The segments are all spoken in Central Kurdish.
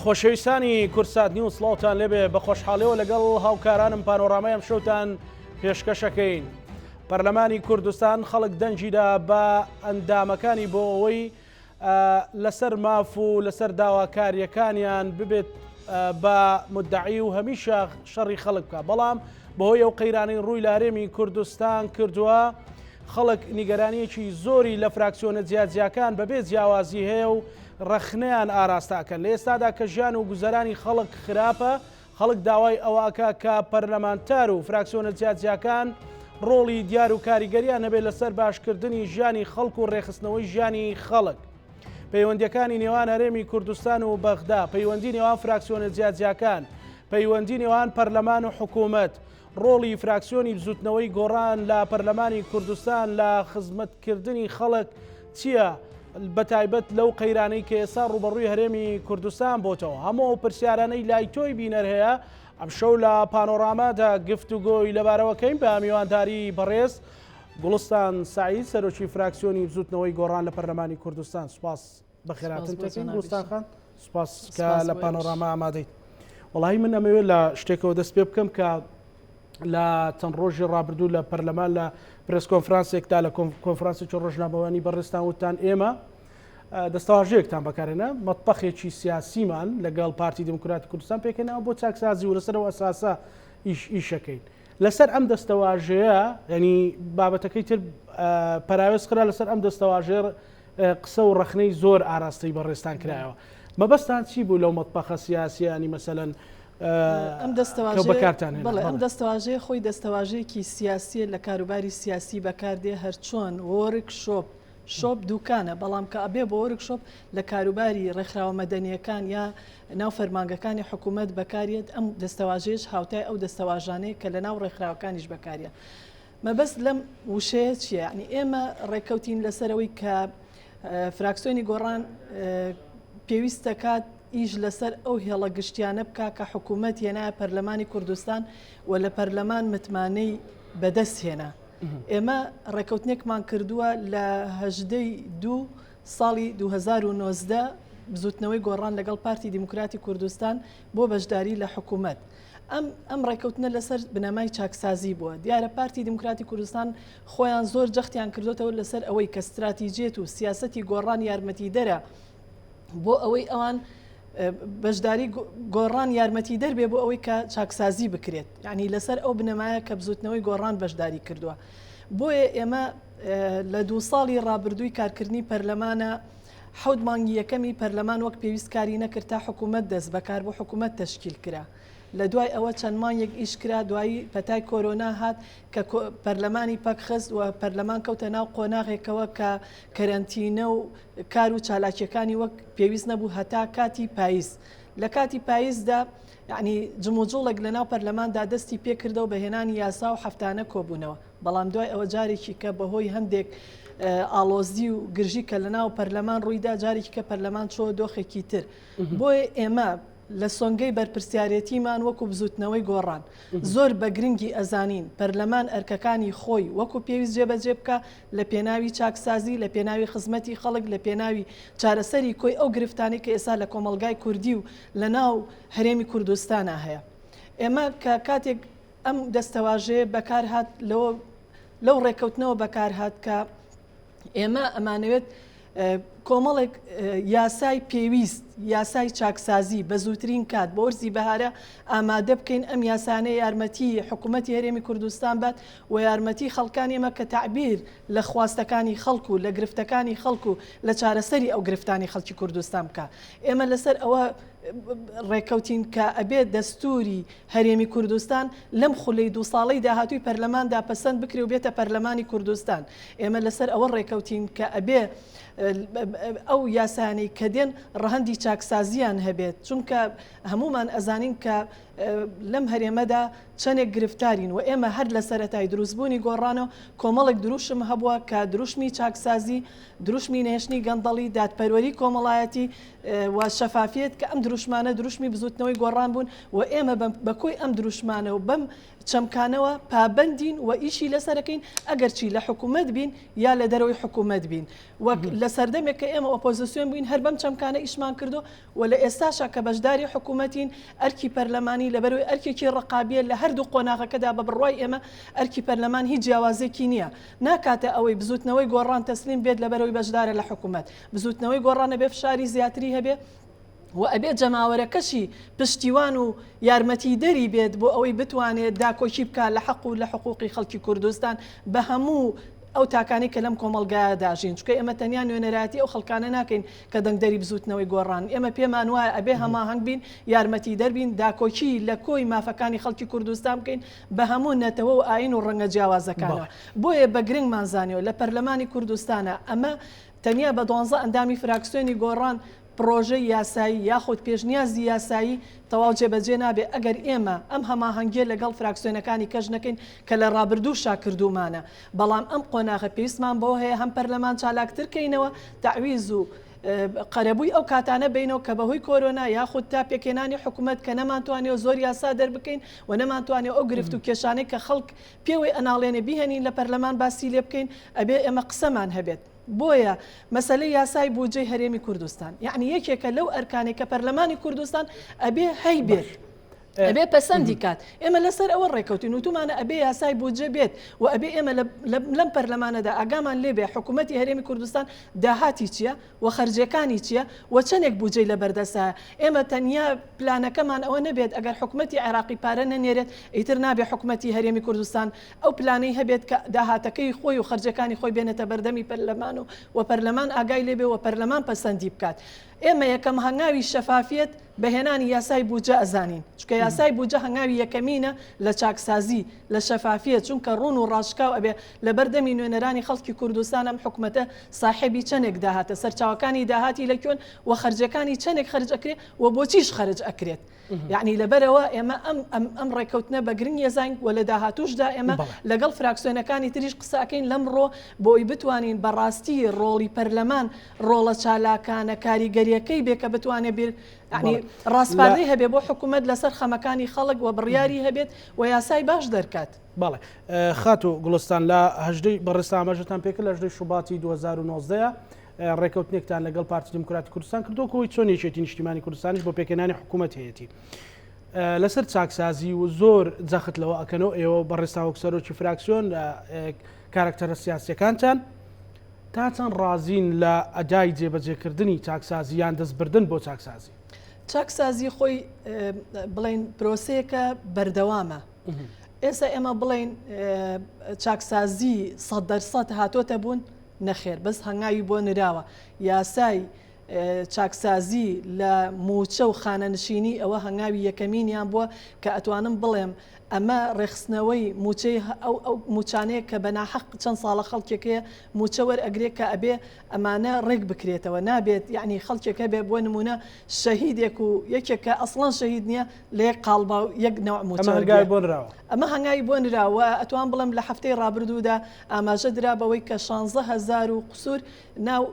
خۆشەویستانی کوردسات نیوز سڵاوتان لێبێ بە خۆشحاڵیەوە لەگەڵ هاوکارانم پانۆرامای ئەم شەوتان پێشکەشەکەین. پەرلەمانی کوردستان خەڵک دەنگیدا بە ئەندامەکانی بۆ ئەوەی لەسەر ماف و لەسەر داواکارییەکانیان ببێت بە مدعی و هەمیشە شەڕی خەڵک بکە بەڵام بەهۆی ئەو قەیرانەی ڕووی لە هەرێمی کوردستان کردووە خەڵک نیگەرانیەکی زۆری لە فراکسیۆنە جیاجیاکان بەبێ جیاوازی هەیە و ڕەخنەیان ئاراستەکەن لە ئێستادا کە ژیان و گوزەرانی خەڵک خراپە خەڵک داوای ئەوە ئەکا کە پەرلەمانتار و فراکسیۆنە جیاجیاکان ڕۆڵی دیار و کاریگەریان هەبێت لەسەر باشکردنی ژیانی خەڵک و ڕێکخستنەوەی ژیانی خەڵک. پەیوەندیەکانی نێوان هەرێمی کوردستان و بەغدا، پەیوەندی نێوان فراکسیۆنە جیاجیاکان، پەیوەندی نێوان پەرلەمان و حکوومەت، ڕۆڵی فراکسیۆنی بزوتنەوەی گۆڕان لە پەرلەمانی کوردستان لە خزمەتکردنی خەڵک چییە؟ بەتایبەت لەو قەیرانەی کە ئێستا ڕووبەڕووی هەرێمی کوردستان بۆتەوە هەموو ئەو پرسیارانەی لای تۆی بینەر هەیە ئەمشەو لە پانۆرامادا گفتوگۆی لەبارەوەکەین بە میوانداری بەڕێز گوڵستان سعید سەرۆکی فراکسیۆنی بزوتنەوەی گۆڕان لە پەرلەمانی کوردستان سوپاس بەخێراتن دەکەین گوڵستان خان سوپاس کە لە پانۆراما ئامادەیت وەڵی من ئەمەوێت لە شتێکەوە دەست پێ بکەم کە لە چەند ڕۆژی ڕابردوو لە پەرلەمان لە پرێس کۆنفرانسێکدا لە کۆنفرانسێکی ڕۆژنامەوانی بەڕێزتان وتان ئێمە دەستەواژەیەکتان بەکارێنە مەتبەخێکی سیاسیمان لەگەڵ پارتی دیموکراتی کوردستان پێکهێناوە بۆ چاکسازی و لەسەرەوە ئەساسە ئیش ئیشەکەین لەسەر ئەم دەستەواژەیە ینی بابەتەکەی تر پەراوێز خرا لەسەر ئەم دەستەواژێر قسە و ڕەخنەی زۆر ئاراستەی بەڕێزتان کرایەوە. مەبەستان چی بوو لەو مەتبەخە سیاسیە ینی مەسەلەن ئەم دەستەواژەیە بەکارتان هێنا؟ بەڵێ ئەم دەستەواژەیە خۆی دەستەواژەیەکی سیاسیە لە کاروباری سیاسی بەکاردێ هەرچۆن وۆرک شۆپ شۆپ دوکانە بەڵام کە ئەبێ بۆ وۆرک شۆپ لە کاروباری ڕێکخراوە مەدەنیەکان یا ناو فەرمانگەکانی حکوومەت بەکاریێت ئەم دەستەواژەیەش هاوتای ئەو دەستەواژانەیە کە لە ناو ڕێکخراوەکانیش بەکاریە مەبەست لەم وشەیە چییە؟ یانی ئێمە ڕێککەوتین لەسەر ئەوەی کە فراکسیۆنی گۆڕان پێویستە کات ئیش لەسەر ئەو هێڵە گشتیانە بکە کە حکوومەت هێنایە پەرلەمانی کوردستان و لە پەرلەمان متمانەی بەدەست هێنا. ئێمە ڕێککەوتنێکمان کردووە لە هەژدەی دوو ساڵی 2019 بزوتنەوەی گۆڕان لەگەڵ پارتی دیموکراتی کوردستان بۆ بەشداری لە حکوومەت. ئەم ئەم ڕێکەوتنە لەسەر بنەمای چاکسازی بووە. دیارە پارتی دیموکراتی کوردستان خۆیان زۆر جەختیان کردۆتەوە لەسەر ئەوەی کە ستراتیجیەت و سیاسەتی گۆڕان یارمەتیدەرە بۆ ئەوەی ئەوان بەشداری گۆڕان یارمەتیدەر بێ بۆ ئەوەی کە چاکسازی بکرێت یعنی لەسەر ئەو بنەمایە کە بزوتنەوەی گۆڕان بەشداری کردووە بۆیە ئێمە لە دوو ساڵی ڕابردووی کارکردنی پەرلەمانە حەوت مانگی یەکەمی پەرلەمان وەک پێویست کاری نەکرد تا حکوومەت دەست بەکار بوو حکوومەت تەشکیل کرا. لە دوای ئەوە چەند مانگێک ئیش کرا دوایی پەتای کۆرۆنا هات کە پەرلەمانی پەک خست و پەرلەمان کەوتە ناو قۆناغێکەوە کە کەرەنتینە و کار و چالاکیەکانی وەک پێویست نەبوو هەتا کاتی پاییز. لە کاتی پاییزدا یعنی جموجوڵێک لە ناو پەرلەماندا دەستی پێکردەوە بە هێنانی یاسا و هەفتانە کۆبوونەوە. بەڵام دوای ئەوە جارێکی کە بەهۆی هەندێک ئاڵۆزی و گرژی کە لەناو پەرلەمان ڕوویدا جارێکی کە پەرلەمان چۆ دۆخێکی تر بۆیە ئێمە لە سۆنگەی بەرپرسیارێتیمان وەکو بزوتنەوەی گۆڕان زۆر بە گرنگی ئەزانین پەرلەمان ئەرکەکانی خۆی وەکو پێویست جێبەجێ بکە لە پێناوی چاکسازی لە پێناوی خزمەتی خەڵک لە پێناوی چارەسەری کۆی ئەو گرفتانەی کە ئێستا لە کۆمەڵگای کوردی و لە ناو هەرێمی کوردستانا هەیە ئێمە کە کاتێک ئەم دەستەواژەیە بەکار هات لەوە لەو ڕێککەوتنەوە بەکار هات کە ئێمە ئەمانەوێت کۆمەڵێک یاسای پێویست یاسای چاکسازی بە زووترین کات بۆ وەرزی بەهارە ئامادە بکەین ئەم یاسانە یارمەتی حکوومەتی هەرێمی کوردستان بات و یارمەتی خەڵکانی ئێمە کە تعبیر لە خواستەکانی خەڵک و لە گرفتەکانی خەڵک و لە چارەسەری ئەو گرفتانی خەڵکی کوردستان بکە ئێمە لەسەر ئەوە ڕێککەوتین کە ئەبێت دەستوری هەرێمی کوردستان لەم خولەی دوو ساڵەی داهاتووی پەرلەماندا پەسەند بکرێ و بێتە پەرلەمانی کوردستان. ئێمە لەسەر ئەوە ڕێکەوتین کە ئەبێ ئەو یاسایانەی کە دێن ڕەهەندی چاکسازییان هەبێت، چونکە هەموومان ئەزانین کە لەم هەرێمەدا چەندێک گرفتارین و ئێمە هەر لە سەرەتای دروستبوونی گۆڕانەوە کۆمەڵێک دروشم هەبووە کە دروشمی چاکسازی، دروشمی نەهێشتنی گەندەڵی، دادپەروەری کۆمەڵایەتی و شەفافیەت کە ئەم دروشمانە دروشمی بزوتنەوەی گۆڕان بوون و ئێمە بە کۆی ئەم دروشمانە و بەم چەمکانەوە پابەندین و ئیشی لەسەرەکەین ئەگەرچی لە حکوومەت بین یا لە دەرەوەی حکوومەت بین وەک لە سەردەمێک کە ئێمە ئۆپۆزیسیۆن بووین هەر بەم چەمکانە ئیشمان کردو و لە ئێستاشا کە بەشداری حکوومەتین ئەرکی پەرلەمانی لەبەرەوەی ئەرکێکی ڕقابیە لە هەردوو قۆناغەکەدا بە بڕوای ئێمە ئەرکی پەرلەمان هیچ جیاوازێکی نییە ناکاتە ئەوەی بزوتنەوەی گۆڕان تەسلیم بێت لەبەرەوەی بەشدارە لە حکوومەت بزوتنەوەی گۆڕان ئەبێ فشاری زیاتری هەبێ و ئەبێ جەماوەرەکەشی پشتیوان و یارمەتیدەری بێت بۆ ئەوەی بتوانێت داکۆکی بکات لە حەق و لە حقوقی خەڵکی کوردستان بە هەموو ئەو تاکانەی کە لەم کۆمەڵگایەدا ژین چونکە ئێمە تەنیا نوێنەرایەتی ئەو خەڵکانە ناکەین کە دەنگدەری بزوتنەوەی گۆڕان ئێمە پێمان وایە ئەبێ هەماهەنگ بین یارمەتیدەر بین داکۆکی لە کۆی مافەکانی خەڵکی کوردستان بکەین بە هەموو نەتەوە و ئاین و ڕەنگە جیاوازەکانەوە بۆیە بە گرنگمان زانیوە لە پەرلەمانی کوردستانە ئەمە تەنیا بە دوانزە ئەندامی فراکسیۆنی گۆڕان پڕۆژەی یاسایی یاخود پێشنیازی یاسایی تەواو جێبەجێ نابێ ئەگەر ئێمە ئەم هەماهەنگیە لەگەڵ فراکسیۆنەکانی کەش نەکەین کە لە ڕابردووشا کردوومانە بەڵام ئەم قۆناغە پێویستمان بەوە هەیە هەم پەرلەمان چالاکتر کەینەوە تەعویز و قەرەبووی ئەو کاتانە بینەوە کە بەهۆی کۆرۆنا یاخود تا پێکهێنانی حکوومەت کە نەمانتوانیەوە زۆر یاسا دەربکەین و نەمانتوانیەوە ئەو گرفت و کێشانەی کە خەڵک پێوەی ئەناڵێنێ بیهێنین لە پەرلەمان باسی لێ بکەین ئەبێ ئێمە قسەمان هەبێت. بۆیە مەسەلەی یاسای بودجەی هەرێمی کوردستان یەعنی یەکێکە لەو ئەرکانەی کە پەرلەمانی کوردستان ئەبێ هەیبێت. ئەبێ پەسەندی کات ئێمە لەسەر ئەوە ڕێکەوتین وتومانە ئەبێ یاسای بودجە بێت و ئەبێ ئێمە لەم پەرلەمانەدا ئاگامان لێبێ حکوومەتی هەرێمی کوردستان داهاتی چییە و خەرجیەکانی چیە و چەنێک بوجەی لەبەردەستە ئێمە تەنیا پلانەکەمان ئەوە نەبێت ئەگەر حکومەتی عێراقی پارە نەنێرێت ئیتر نابێ حکومەتی هەرێمی کوردستان ئەو پلانەی هەبێت کە داهاتەکەی خۆی و خەرجەکانی خۆی بێنێتە بەردەمی پەرلەمان و و پەرلەمان ئاگای لێبێ و پەرلەمان پەسەندی بکات ئێمە یەکەم هەنگاوی شەفافیەت بە هێنانی یاسای بودجە ئەزانین، چونکە یاسای بودجە هەنگاوی یەکەمینە لە چاکسازی، لە شەفافیەت، چونکە ڕوون و ڕاشکاو ئەبێ لەبەر دەمی نوێنەرانی خەڵکی کوردستان ئەم حکومەتە ساحێبی چەنێک داهاتە، سەرچاوەکانی داهاتی لە کوێن و خەرجیەکانی چەنێک خەرج ئەکرێ و بۆچیش خەرج ئەکرێت. یەعنی لەبەرئەوە ئێمە ئەم ئەم ئەم ڕێککەوتنە بە گرنگ ئەزانین و لە داهاتووشدا ئێمە لەگەڵ فراکسیۆنەکانی تریش قسە ئەکەین لەمڕۆ بۆی بتوانین بەڕاستی ڕۆڵی پەرلەمان ڕۆڵە چالاکانە کاریگەریەکەی بێ کە بتوانێ بیر یانی ڕاسپاردەی هەبێ بۆ حکوومەت لەسەر خەمەکانی خەڵک و بڕیاری هەبێت و یاسای باش دەرکات. بەڵێ خاتوو گوڵستان لە هەژدەی بەڕێزتان ئاماژەتان پێکرد لە هەژدەی شوباتی 2019 ڕێکەوتنێکتان لەگەڵ پارتی دیموکراتی کوردستان کردو کۆی چۆن یەکێتی نیشتیمانی کوردستانیش بۆ پێکهێنانی حکوومەت هەیەی لەسەر چاکسازی و زۆر جەخت لەوە ئەکەنەوە ئێوە بەڕێزتان وەک سەرۆکی فراکسیۆن کارکتەرە سیاسەکانتان تا چەند ڕازین لە ئەدای جێبەجێکردنی چاکسازی یان دەستبردن بۆ چاکسازی؟ چاکسازی خۆی بڵێین پرۆسەیەکە بەردەوامە. ئێستا ئێمە بڵێین چاکسازی 100% هاتۆتە بوون نەخێر بەس هەنگاوی بۆ نراوە یاسای چاکسازی لە مووچە و خانەنشینی ئەوە هەنگاوی یەکەمینیان بووە کە ئەتوانم بڵێم ئەمە ڕێکخستنەوەی مووچەی ئەو ئەو مووچانەیە کە بە ناحەق چەند ساڵە خەڵکێک هەیە مووچە وەرئەگرێ کە ئەبێ ئەمانە ڕێک بکرێتەوە نابێت یەعنی خەڵکێک هەبێ بۆ نموونە شەهیدێک و یەکێک کە ئەسڵەن شەهید نییە لە یەک قاڵبا و یەک نەوع مووچە ئەمە هەنگاوی بۆ نراوە. ئەمە هەنگاوی بۆ نراوە ئەتوان بڵێم لە هەفتەی ڕابردوودا ئاماژە درا بەوەی کە 16 هەزار و قسوور ناو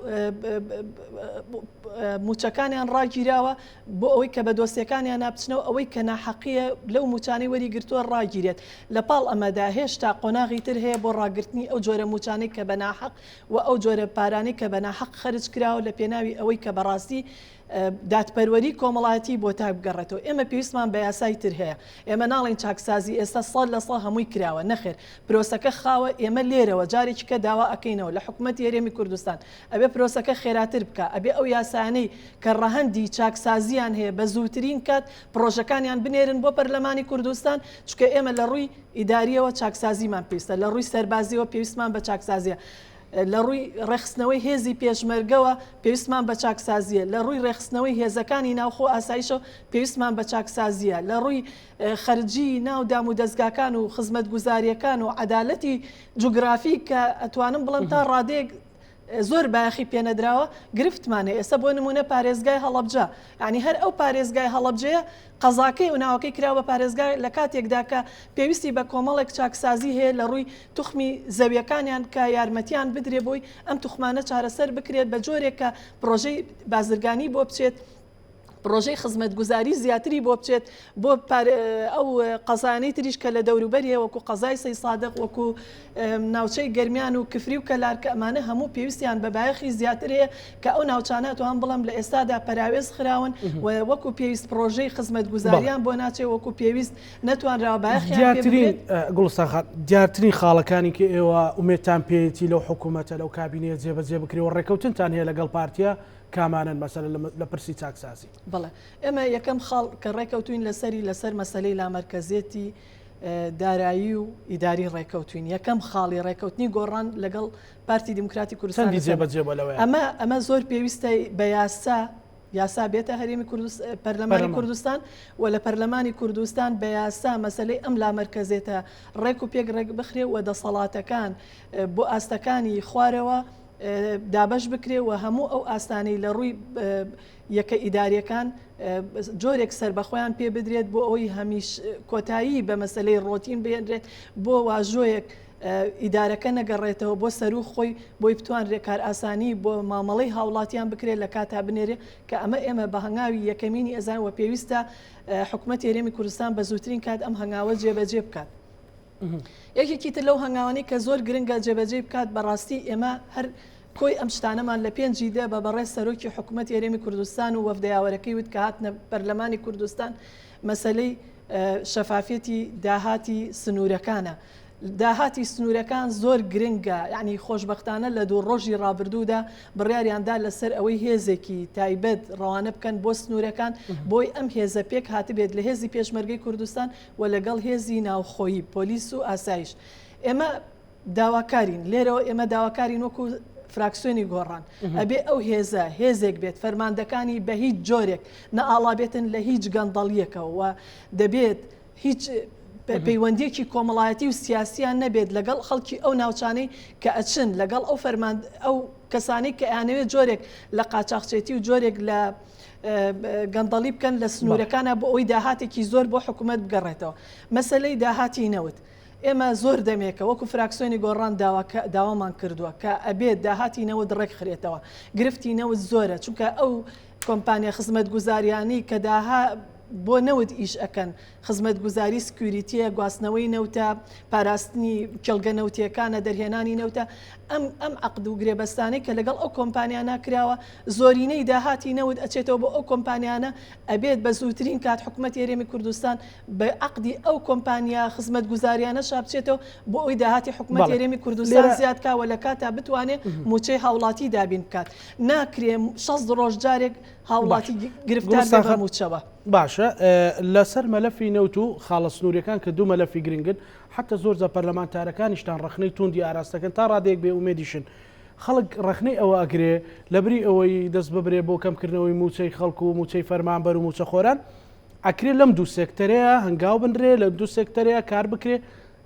مووچەکانیان ڕاگیراوە بۆ ئەوەی کە بە دۆسیەکانیانا بچنەوە ئەوەی کە ناحەقییە لەو مووچانەی وەریگرتووە ڕاگیرێت. لە پاڵ ئەمەدا هێشتا قۆناغی تر هەیە بۆ ڕاگرتنی ئەو جۆرە مووچانەی کە بە ناحەق و ئەو جۆرە پارانەی کە بە ناحەق خەرج کراوە لە پێناوی ئەوەی کە بەڕاستی دادپەروەری کۆمەڵایەتی بۆ تاک بگەڕێتەوە. ئێمە پێویستمان بە یاسای تر هەیە. ئێمە ناڵێین چاکسازی ئێستا 100% هەمووی کراوە، نەخێر پرۆسەکە خاوە، ئێمە لێرەوە جارێکی کە داوا ئەکەینەوە لە حکومەتی هەرێمی کوردستان ئەبێ پرۆسەکە خێراتر بکا، ئەبێ ئەو یاسایانەی کە ڕەهەندی چاکسازییان هەیە بە زووترین کات پڕۆژەکانیان بنێرن بۆ پەرلەمانی کوردستان، چونکە ئێمە لە ڕووی ئیدارییەوە چاکسازیمان پێویستە، لە ڕووی سەربازییەوە پێویستمان بە چاکسازییە. لە ڕووی ڕێکخستنەوەی هێزی پێشمەرگەوە پێویستمان بە چاکسازییە، لە ڕووی ڕێکخستنەوەی هێزەکانی ناوخۆ ئاسایشەوە پێویستمان بە چاکسازییە، لە ڕووی خەرجی ناو دامودەزگاکان و خزمەتگوزارییەکان و عەدالەتی جوگرافی کە ئەتوانم بڵێم تا ڕادەیەک زۆر بایەخی پێنەدراوە گرفتمان هەیە ئێستا بۆ نمونە پارێزگای هەڵەبجە یانی هەر ئەو پارێزگای هەڵەبجەیە قەزاکەی و ناوەکەی کراوە بە پارێزگا لە کاتێکدا کە پێویستی بە کۆمەڵێک چاکسازی هەیە لە ڕووی توخمی زەویەکانیان کە یارمەتیان بدرێ بۆی ئەم توخمانە چارەسەر بکرێت بە جۆرێک کە پرۆژەی بازرگانی بۆ بچێت. پڕۆژەی خزمەتگوزاری زیاتری بۆ بچێت بۆ ئەو قەزانەی تریش کە لە دەوروبەری هەیە وەکو قەزای سەیسادق وەکو ناوچەی گەرمیان و کفری و کەلار کە ئەمانە هەموو پێویستیان بە بایەخی زیاتر هەیە کە ئەو ناوچانە توان بڵێم لە ئێستادا پەراوێز خراون و وەکو پێویست پڕۆژەی خزمەتگوزاریان بۆ ناچێت وەکو پێویست نەتوانراوە بایەخیان پێ دیارترین بدرێت. گوڵستان خان دیارترین خاڵەکانی کە ئێوە ئومێدتان پێیەتی لەو حکوومەتە لەو کابینەیە جێبەجێ بکرێ و ڕێککەوتنتان هەیە لەگەڵ پارتییە کامانەن مەسەلەن لە پرسی چاکسازی؟ بەڵێ ئێمە یەکەم خاڵ کە ڕێکەوتوین لەسەری لەسەر مەسەلەی لامەرکەزێتی دارایی و ئیداری ڕێکەوتوین یەکەم خاڵی ڕێکەوتنی گۆڕان لەگەڵ پارتی دیموکراتی کوردستان چەندی جێبەجێ بووە لەوەیان؟ ئەمە ئەمە زۆر پێویستە بە یاسا یاسا بێتە هەرێمی کوردست پەرلەمانی کوردستان و لە پەرلەمانی کوردستان بە یاسا مەسەلەی ئەم لامەرکەزێتە ڕێک و پێک ڕێک بخرێ و دەسەڵاتەکان بۆ ئاستەکانی خوارەوە دابەش بکرێ و هەموو ئەو ئاستانەی لە ڕووی یەکە ئیداریەکان جۆرێک سەربەخۆیان پێ بدرێت بۆ ئەوەی هەمیش کۆتایی بە مەسلەی ڕۆتین بهێنرێت بۆ واژۆیەک ئیدارەکە نەگەڕێتەوە بۆ سەرو خۆی بۆی بتوانرێت کارئاسانی بۆ مامەڵەی هاوڵاتیان بکرێت لە کاتا بنێرێ کە ئەمە ئێمە بە هەنگاوی یەکەمینی ئەزان و پێویستە حکومەتی هەرێمی کوردستان بە زووترین کات ئەم هەنگاوە جێبەجێ بکات. یەکێکی تر لەو هەنگاوانەی کە زۆر گرنگە جێبەجێی بکات بەڕاستی ئێمە هەر کۆی ئەم شتانەمان لە پێنجی دە بە بەڕێز سەرۆکی حکوومەتی هەرێمی کوردستان و وەفدە یاوەرەکەی وت کە هاتنە پەرلەمانی کوردستان مەسەلەی شەفافیەتی داهاتی سنوورەکانە. داهاتی سنوورەکان زۆر گرنگە یعنی خۆشبەختانە لە دوو ڕۆژی ڕابردوودا بڕیاریاندا لەسەر ئەوەی هێزێکی تایبەت ڕەوانە بکەن بۆ سنوورەکان بۆی ئەم هێزە پێک هاتبێت لە هێزی پێشمەرگەی کوردستان و لەگەڵ هێزی ناوخۆیی، پۆلیس و ئاسایش. ئێمە داواکارین، لێرەوە ئێمە داواکارین وەکو فراکسیۆنی گۆڕان، ئەبێ ئەو هێزە هێزێک بێت فەرماندەکانی بە هیچ جۆرێک نەئاڵابێتن لە هیچ گەندەڵییەکەوە و دەبێت هیچ پەیوەندیەکی کۆمەڵایەتی و سیاسیان نەبێت لەگەڵ خەڵکی ئەو ناوچانەی کە ئەچن لەگەڵ ئەو فەرمان ئەو کەسانەی کە ئەیانەوێت جۆرێک لە قاچاخچێتی و جۆرێک لە گەندەڵی بکەن لە سنوورەکانە بۆ ئەوەی داهاتێکی زۆر بۆ حکوومەت بگەڕێتەوە مەسلەی داهاتی نەوت ئێمە زۆر دەمێکە وەکو فراکسیۆنی گۆڕان داوامان کردووە کە ئەبێت داهاتی نەوت ڕێکخرێتەوە گرفتی نەوت زۆرە چونکە ئەو کۆمپانیا خزمەتگوزاریانەی کە داها بۆ نەوت ئیش ئەکەن خزمەتگوزاری سکیوریتیە، گواستنەوەی نەوتە، پاراستنی کێڵگە نەوتیەکانە، دەرهێنانی نەوتە، ئەم ئەم عەقد و گرێبەستانەی کە لەگەڵ ئەو کۆمپانیانە کراوە زۆرینەی داهاتی نەوت ئەچێتەوە بۆ ئەو کۆمپانیانە، ئەبێت بە زووترین کات حکومەتی هەرێمی کوردستان بە عەقدی ئەو کۆمپانیا خزمەتگوزاریانەشا بچێتەوە بۆ ئەوەی داهاتی حکومەتی هەرێمی کوردستان زیاد کا و لە کاتا بتوانێ مووچەی هاوڵاتی دابین بکات. ناکرێ 60 ڕۆژ جارێک هاوڵاتی گرفتار بێ بە مووچەوە. باشە لەسەر مەلەفی نەوت و خاڵە سنووریەکان کە دوو مەلەفی گرنگن حتا زۆر جار پەرلەمانتارەکانیشتان ڕەخنەی توندی ئاراستەکەن تا ڕادەیەک بێ ئومێدیشن خەڵک ڕەخنەی ئەوە ئەگرێ لەبری ئەوەی دەست ببرێ بۆ کەمکردنەوەی مووچەی خەڵک و مووچەی فەرمانبەر و مووچەخۆران ئەکرێ لەم دوو سێکتەرەیە هەنگاو بنرێ لەم دوو سێکتەرەیە کار بکرێ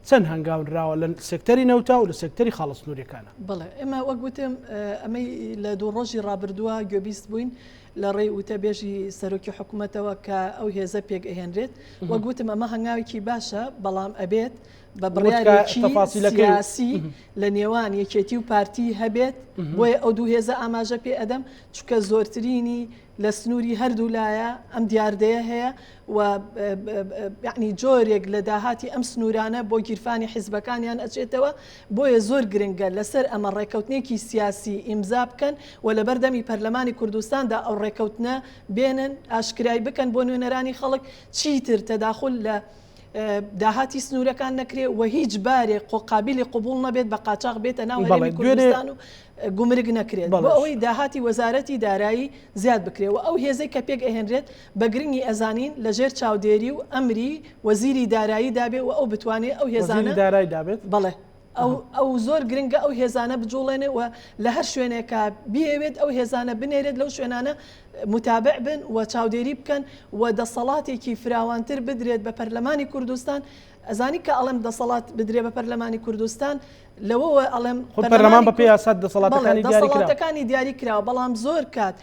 چەند هەنگاو نراوە لە سێکتەری نەوتا و لە سێکتەری خاڵە سنووریەکانە؟ بەڵێ ئێمە وەک وتم ئەمەی لە دوو ڕۆژی ڕابردووە گوێبیست بووین لە ڕێی وتەبێژی سەرۆکی حکوومەتەوە کە ئەو هێزە پێک ئەهێنرێت وەک وتم ئەمە هەنگاوێکی باشە بەڵام ئەبێت بە بڕیارێکی سیاسی لە نێوان یەکێتی و پارتی هەبێت بۆیە ئەو دوو هێزە ئاماژە پێ ئەدەم چونکە زۆرترینی لە سنووری هەردوولایە ئەم دیاردەیە هەیە و یەعنی جۆرێک لە داهاتی ئەم سنوورانە بۆ گیرفانی حیزبەکانیان ئەچێتەوە، بۆیە زۆر گرنگە لەسەر ئەمە ڕێککەوتنێکی سیاسی ئیمزا بکەن و لەبەردەمی پەرلەمانی کوردستاندا ئەو ڕێککەوتنە بێنن ئاشکرای بکەن بۆ نوێنەرانی خەڵک چیتر تەداخول لە داهاتی سنوورەکان نەکرێ و هیچ بارێک قابیلی قبوڵ نەبێت بە قاچاخ بێتە ناو هەرێمی کوردستان و گومرگ نەکرێت بۆ ئەوەی داهاتی وەزارەتی دارایی زیاد بکرێت و ئەو هێزەی کە پێک ئەهێنرێت بە گرنگی ئەزانین لە ژێر چاودێری و ئەمری وەزیری دارایی دابێ و ئەو بتوانێ ئەو هێزانە وەزیری دارایی دابێت؟ بەڵێ. ئەو ئەو زۆر گرنگە ئەو هێزانە بجوڵێنێ و لە هەر شوێنێکا بیەوێت ئەو هێزانە بنێرێت لەو شوێنانە متابع بن و چاودێری بکەن و دەسەڵاتێکی فراوانتر بدرێت بە پەرلەمانی کوردستان ئەزانی کە ئەڵێم دەسەڵات بدرێ بە پەرلەمانی کوردستان لەوەوە ئەڵێم خۆ پەرلەمان بە پێی یاسا دەسەڵاتەکانی دیاری کراوە. دەسەڵاتەکانی دیاری کراوە بەڵام زۆر کات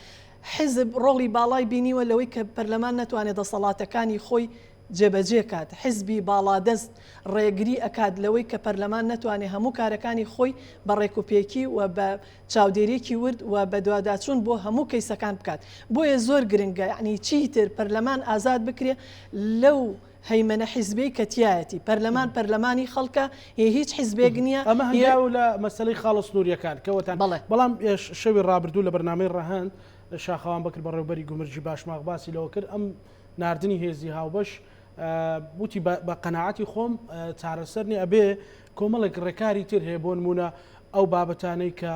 حیزب ڕۆڵی باڵای بینیوە لەوەی کە پەرلەمان نەتوانێت دەسەڵاتەکانی خۆی جێبەجێ کات، حیزبی باڵادەست ڕێگری ئەکات لەوەی کە پەرلەمان نەتوانێت هەموو کارەکانی خۆی بە ڕێکوپێکی و بە چاودێریەکی ورد و بەدواداچوون بۆ هەموو کەیسەکان بکات. بۆیە زۆر گرنگە یەعنی چیتر پەرلەمان ئازاد بکرێ لەو هەیمەنە حیزبیەی کە تیایەتی. پەرلەمان پەرلەمانی خەڵکە، هی هیچ حیزبێک نیە. ئەمە هەنگاو لە مەسەلەی خاڵە سنوورییەکان کە وتان. بەڵێ. بەڵام شەوی ڕابردوو لە بەرنامەی ڕەهەند شاخەوان بەکر بەڕێوەبەری گومرگی باشماخ باسی لەوە کرد ئەم ناردنی هێزی هاوبەش وتی بە قەناعەتی خۆم چارەسەر نیە ئەبێ کۆمەڵێک ڕێکاری تر هەیە بۆ نمونە ئەو بابەتانەی کە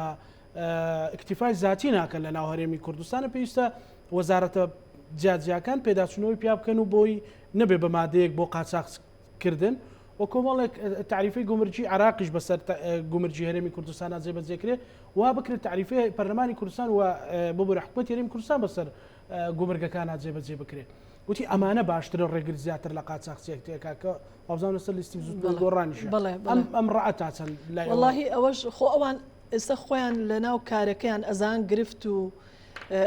اکتیفای زیاتی ناکەن لە ناو هەرێمی کوردستانە پێویستە وەزارەتە جیاجیاکان پێداچوونەوەی پیا بکەن و بۆی نەبێ بە مادەیەک بۆ قاچاخکردن و کۆمەڵێک تعریفی گومرگی عراقیش بەسەر گومرگی هەرێمی کوردستان جێبەجێکرێ وا بکرێت تعریفی پەرلەمانی کوردستان و ببورە حکوومەت هەرێمی کوردستان بەسەر گومرگەکانا جێبەجێ بکرێ وتی ئەمانە باشترە ڕێگر زیاتر لە قاچاخچیەکتێکا کە وابزانم لەسەر لیستی بزوتنەوەی گۆڕانیشە ئەم ئەم ڕەئە تا چەند لای ئەوە وەڵاهی ئەوەش خۆ ئەوان ئێستا خۆیان لەناو کارەکەیان ئەزان گرفت و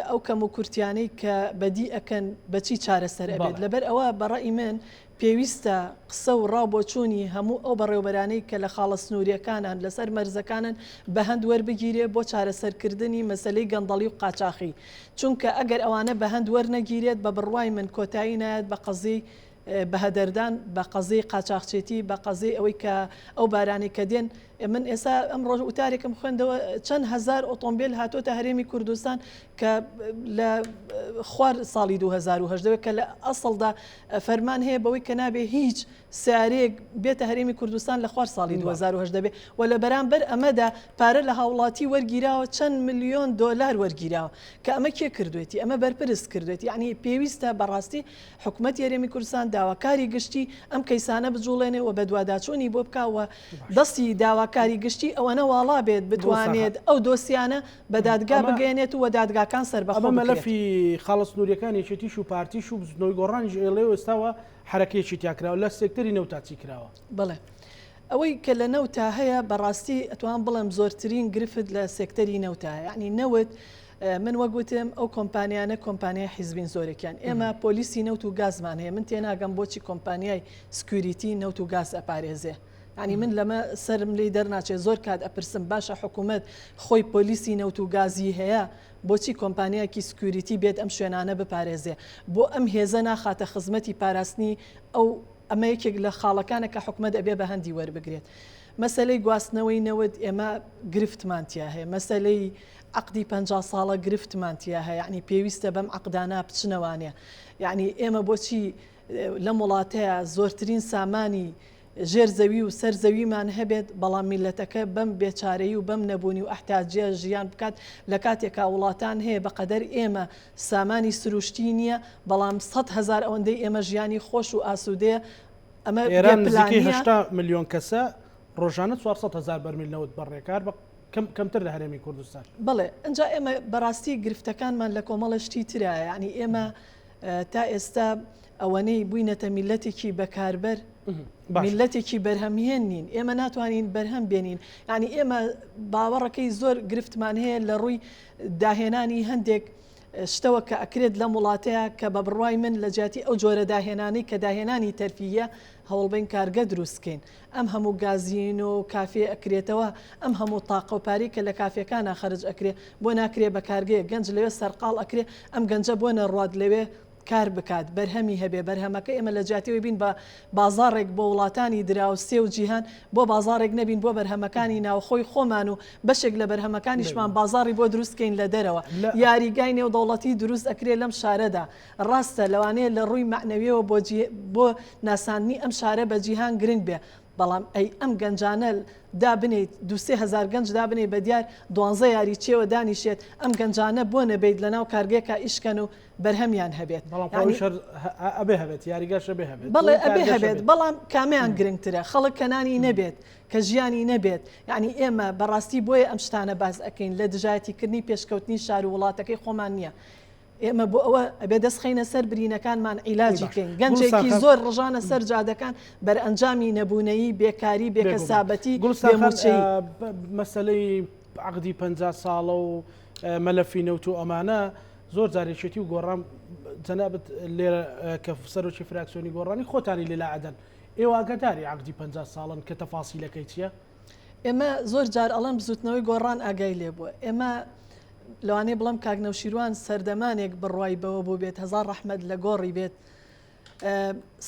ئەو کەم و کورتیانەی کە بەدی ئەکەن بەچی چارەسەر ئەبێت لەبەر ئەوە بەڕەئی من پێویستە قسە و ڕا و بۆچوونی هەموو ئەو بەڕێوەبەرانەی کە لە خاڵە سنوورییەکانان لەسەر مەرزەکانن بە هەند وەربگیرێ بۆ چارەسەرکردنی مەسەلەی گەندەڵی و قاچاخی چونکە ئەگەر ئەوانە بە هەند وەرنەگیرێت بە بڕوای من کۆتایی نایەت بە قەزیەی بەهەدەردان بە قەزیەی قاچاخچێتی بە قەزیەی ئەوەی کە ئەو بارانەی کە دێن من ئێستا ئەمڕۆ وتارێکم خوێندەوە چەند هەزار ئۆتۆمبیل هاتۆتە هەرێمی کوردستان کە لە خوار ساڵی 2010 کە لە ئەسڵدا فەرمان هەیە بەوەی کە نابێ هیچ سیارەیەک بێتە هەرێمی کوردستان لە خوار ساڵی 2010 بێ و لە بەرامبەر ئەمەدا پارە لە هاوڵاتی وەرگیراوە چەند ملیۆن دۆلار وەرگیراوە کە ئەمە کێ کردوێتی ئەمە بەرپرس کردوێتی یعنی پێویستە بەڕاستی حکومەتی هەرێمی کوردستان داواکاری گشتی ئەم کەیسانە بجوڵێنێ و بەدواداچوونی بۆ بکا و دەستی داواکاری گشتی ئەوەنە واڵا بێت بتوانێت ئەو دۆسیانە بە دادگا بگەیەنێت و دادگاکان سەربەخۆ بکرێت. ئەمە مەلەفی خاڵە سنووریەکان یەکێتیش و پارتیش و بزوتنەوەی گۆڕانیش ئێڵێ و ئێستاوە حەرەکەیەکی تیا کراوە لە سێکتەری نەوتا چی کراوە؟ بەڵێ ئەوەی کە لە نەوتا هەیە بەڕاستی ئەتوان بڵێم زۆرترین گرفت لە سێکتەری نەوتا هەیە یانی نەوت من وەک وتم ئەو کۆمپانیانە کۆمپانیای حیزبین زۆرێکیان ئێمە پۆلیسی نەوت و گازمان هەیە من تێناگەم بۆچی کۆمپانیای security نەوت و گاز ئەپارێزێ یعنی من لەمە سەرم لی دەرناچێت زۆر کات ئەپرسم باشە حکوومەت خۆی پۆلیسی نەوت و گازی هەیە بۆچی کۆمپانیایەکی security بێت ئەم شوێنانە بپارێزێ بۆ ئەم هێزە ناخاتە خزمەتی پاراستنی ئەو ئەمە یەکێک لە خاڵەکانە کە حکومەت ئەبێ بە هەندی وەربگرێت. مەسەلەی گواستنەوەی نەوت ئێمە گرفتمان تیا هەیە، مەسەلەی عەقدی 50 ساڵە گرفتمان تیا هەیە، یەعنی پێویستە بەم عەقدانە بچنەوانێ. یەعنی ئێمە بۆچی لەم وڵاتەیە زۆرترین سامانی ژێر زەوی و سەر زەویمان هەبێت، بەڵام میللەتەکە بەم بێچارەیی و بەم نەبوونی و ئەحتاجیە ژیان بکات، لە کاتێکا وڵاتان هەیە بەقەدەر ئێمە سامانی سروشتی نییە، بەڵام 100,000 ئەوەندەی ئێمە ژیانی خۆش و ئاسوودەیە، ئەمە بێ ئێران نزیکەی پلانییە. 80 ملیۆن کەسە، ڕۆژانە 400 هەزار بەرمیل نەوت بەڕێکار بە کەمتر لە هەرێمی کوردستان. بەڵێ، ئنجا ئێمە بەڕاستی گرفتەکانمان لە کۆمەڵێ شتی ترایە، یەعنی ئێمە تا ئێستا ئەوەنەی بووینەتە میللەتێکی بەکاربەر، میللەتێکی بەرهەمهێن نین، ئێمە ناتوانین بەرهەم بێنین، یەعنی ئێمە باوەڕەکەی زۆر گرفتمان هەیە لە ڕووی داهێنانی هەندێک شتەوە کە ئەکرێت لەم وڵاتەیە کە بە بڕوای من لە جیاتی ئەو جۆرە داهێنانەی کە داهێنانی تەرفیهیە هەوڵبەین کارگە دروست کەین ئەم هەموو گازینۆ و کافێ ئەکرێتەوە ئەم هەموو تاقە و پارەی کە لە کافێکانا خەرج ئەکرێ بۆ ناکرێ بە کارگەیەک گەنج لەوێ سەرقاڵ ئەکرێ ئەم گەنجە بۆ نەڕوات لەوێ کار بکات بەرهەمی هەبێ بەرهەمەکە ئێمە لە جیاتی ئەوەی بین بە بازاڕێک بۆ وڵاتانی دراوسێ و جیهان بۆ بازاڕێک نەبین بۆ بەرهەمەکانی ناوخۆی خۆمان و بەشێک لە بەرهەمەکانیشمان بازاڕی بۆ دروست کەین لە دەرەوە یاریگای نێودەوڵەتی دروست ئەکرێ لەم شارەدا ڕاستە لەوانەیە لە ڕووی مەعنەویەوە بۆ بۆ ناساندنی ئەم شارە بە جیهان گرنگ بێ. بەڵام ئەی ئەم گەنجانە دابنێیت دو 3000 گەنج دابنێی بە دیار دوانزە یاریچیەوە دانیشێت ئەم گەنجانە بۆ نەبیت لەناو کارگەیەکا ئیشکەن و بەرهەمیان هەبێت. بەڵام خۆ ئەویش هەر ئەبێ هەبێت یاریگاش ئەبێ هەبێت. بەڵێ ئەبێ هەبێت بەڵام کامیان گرنگترە خەڵک کە نانی نەبێت کە ژیانی نەبێت یعنی ئێمە بەڕاستی بۆیە ئەم شتانە باس ئەکەین لە دژایەتیکردنی پێشکەوتنی شار و وڵاتەکەی خۆمان نییە ئێمە بۆ ئەوە ئەبێ دەست خەینە سەر برینەکانمان عیلاجی کەین گەنجێکی زۆر ڕژانە سەر جادەکان بەرئەنجامی نەبوونەیی بێکاری بێکەسابەتی گوڵستان مەسەلەی عەقدی 50 ساڵە و مەلەفی نەوت و ئەمانە زۆر جار یەکێتی و گۆڕان جەنابت لێرە کە سەرۆکی فراکسیۆنی گۆڕانی خۆتانی لێ لاعەدەن ئێوە ئاگاداری عەقدی 50 ساڵن کە تەفاسیلەکەی چییە؟ ئێمە زۆر جار ئەڵێم بزوتنەوەی گۆڕان ئاگای لێ بووە ئێمە لەوانەیە بڵێم کاک نەوشیروان سەردەمانێک بڕوای بەوە بووبێت هەزار ڕەحمەت لە گۆڕی بێت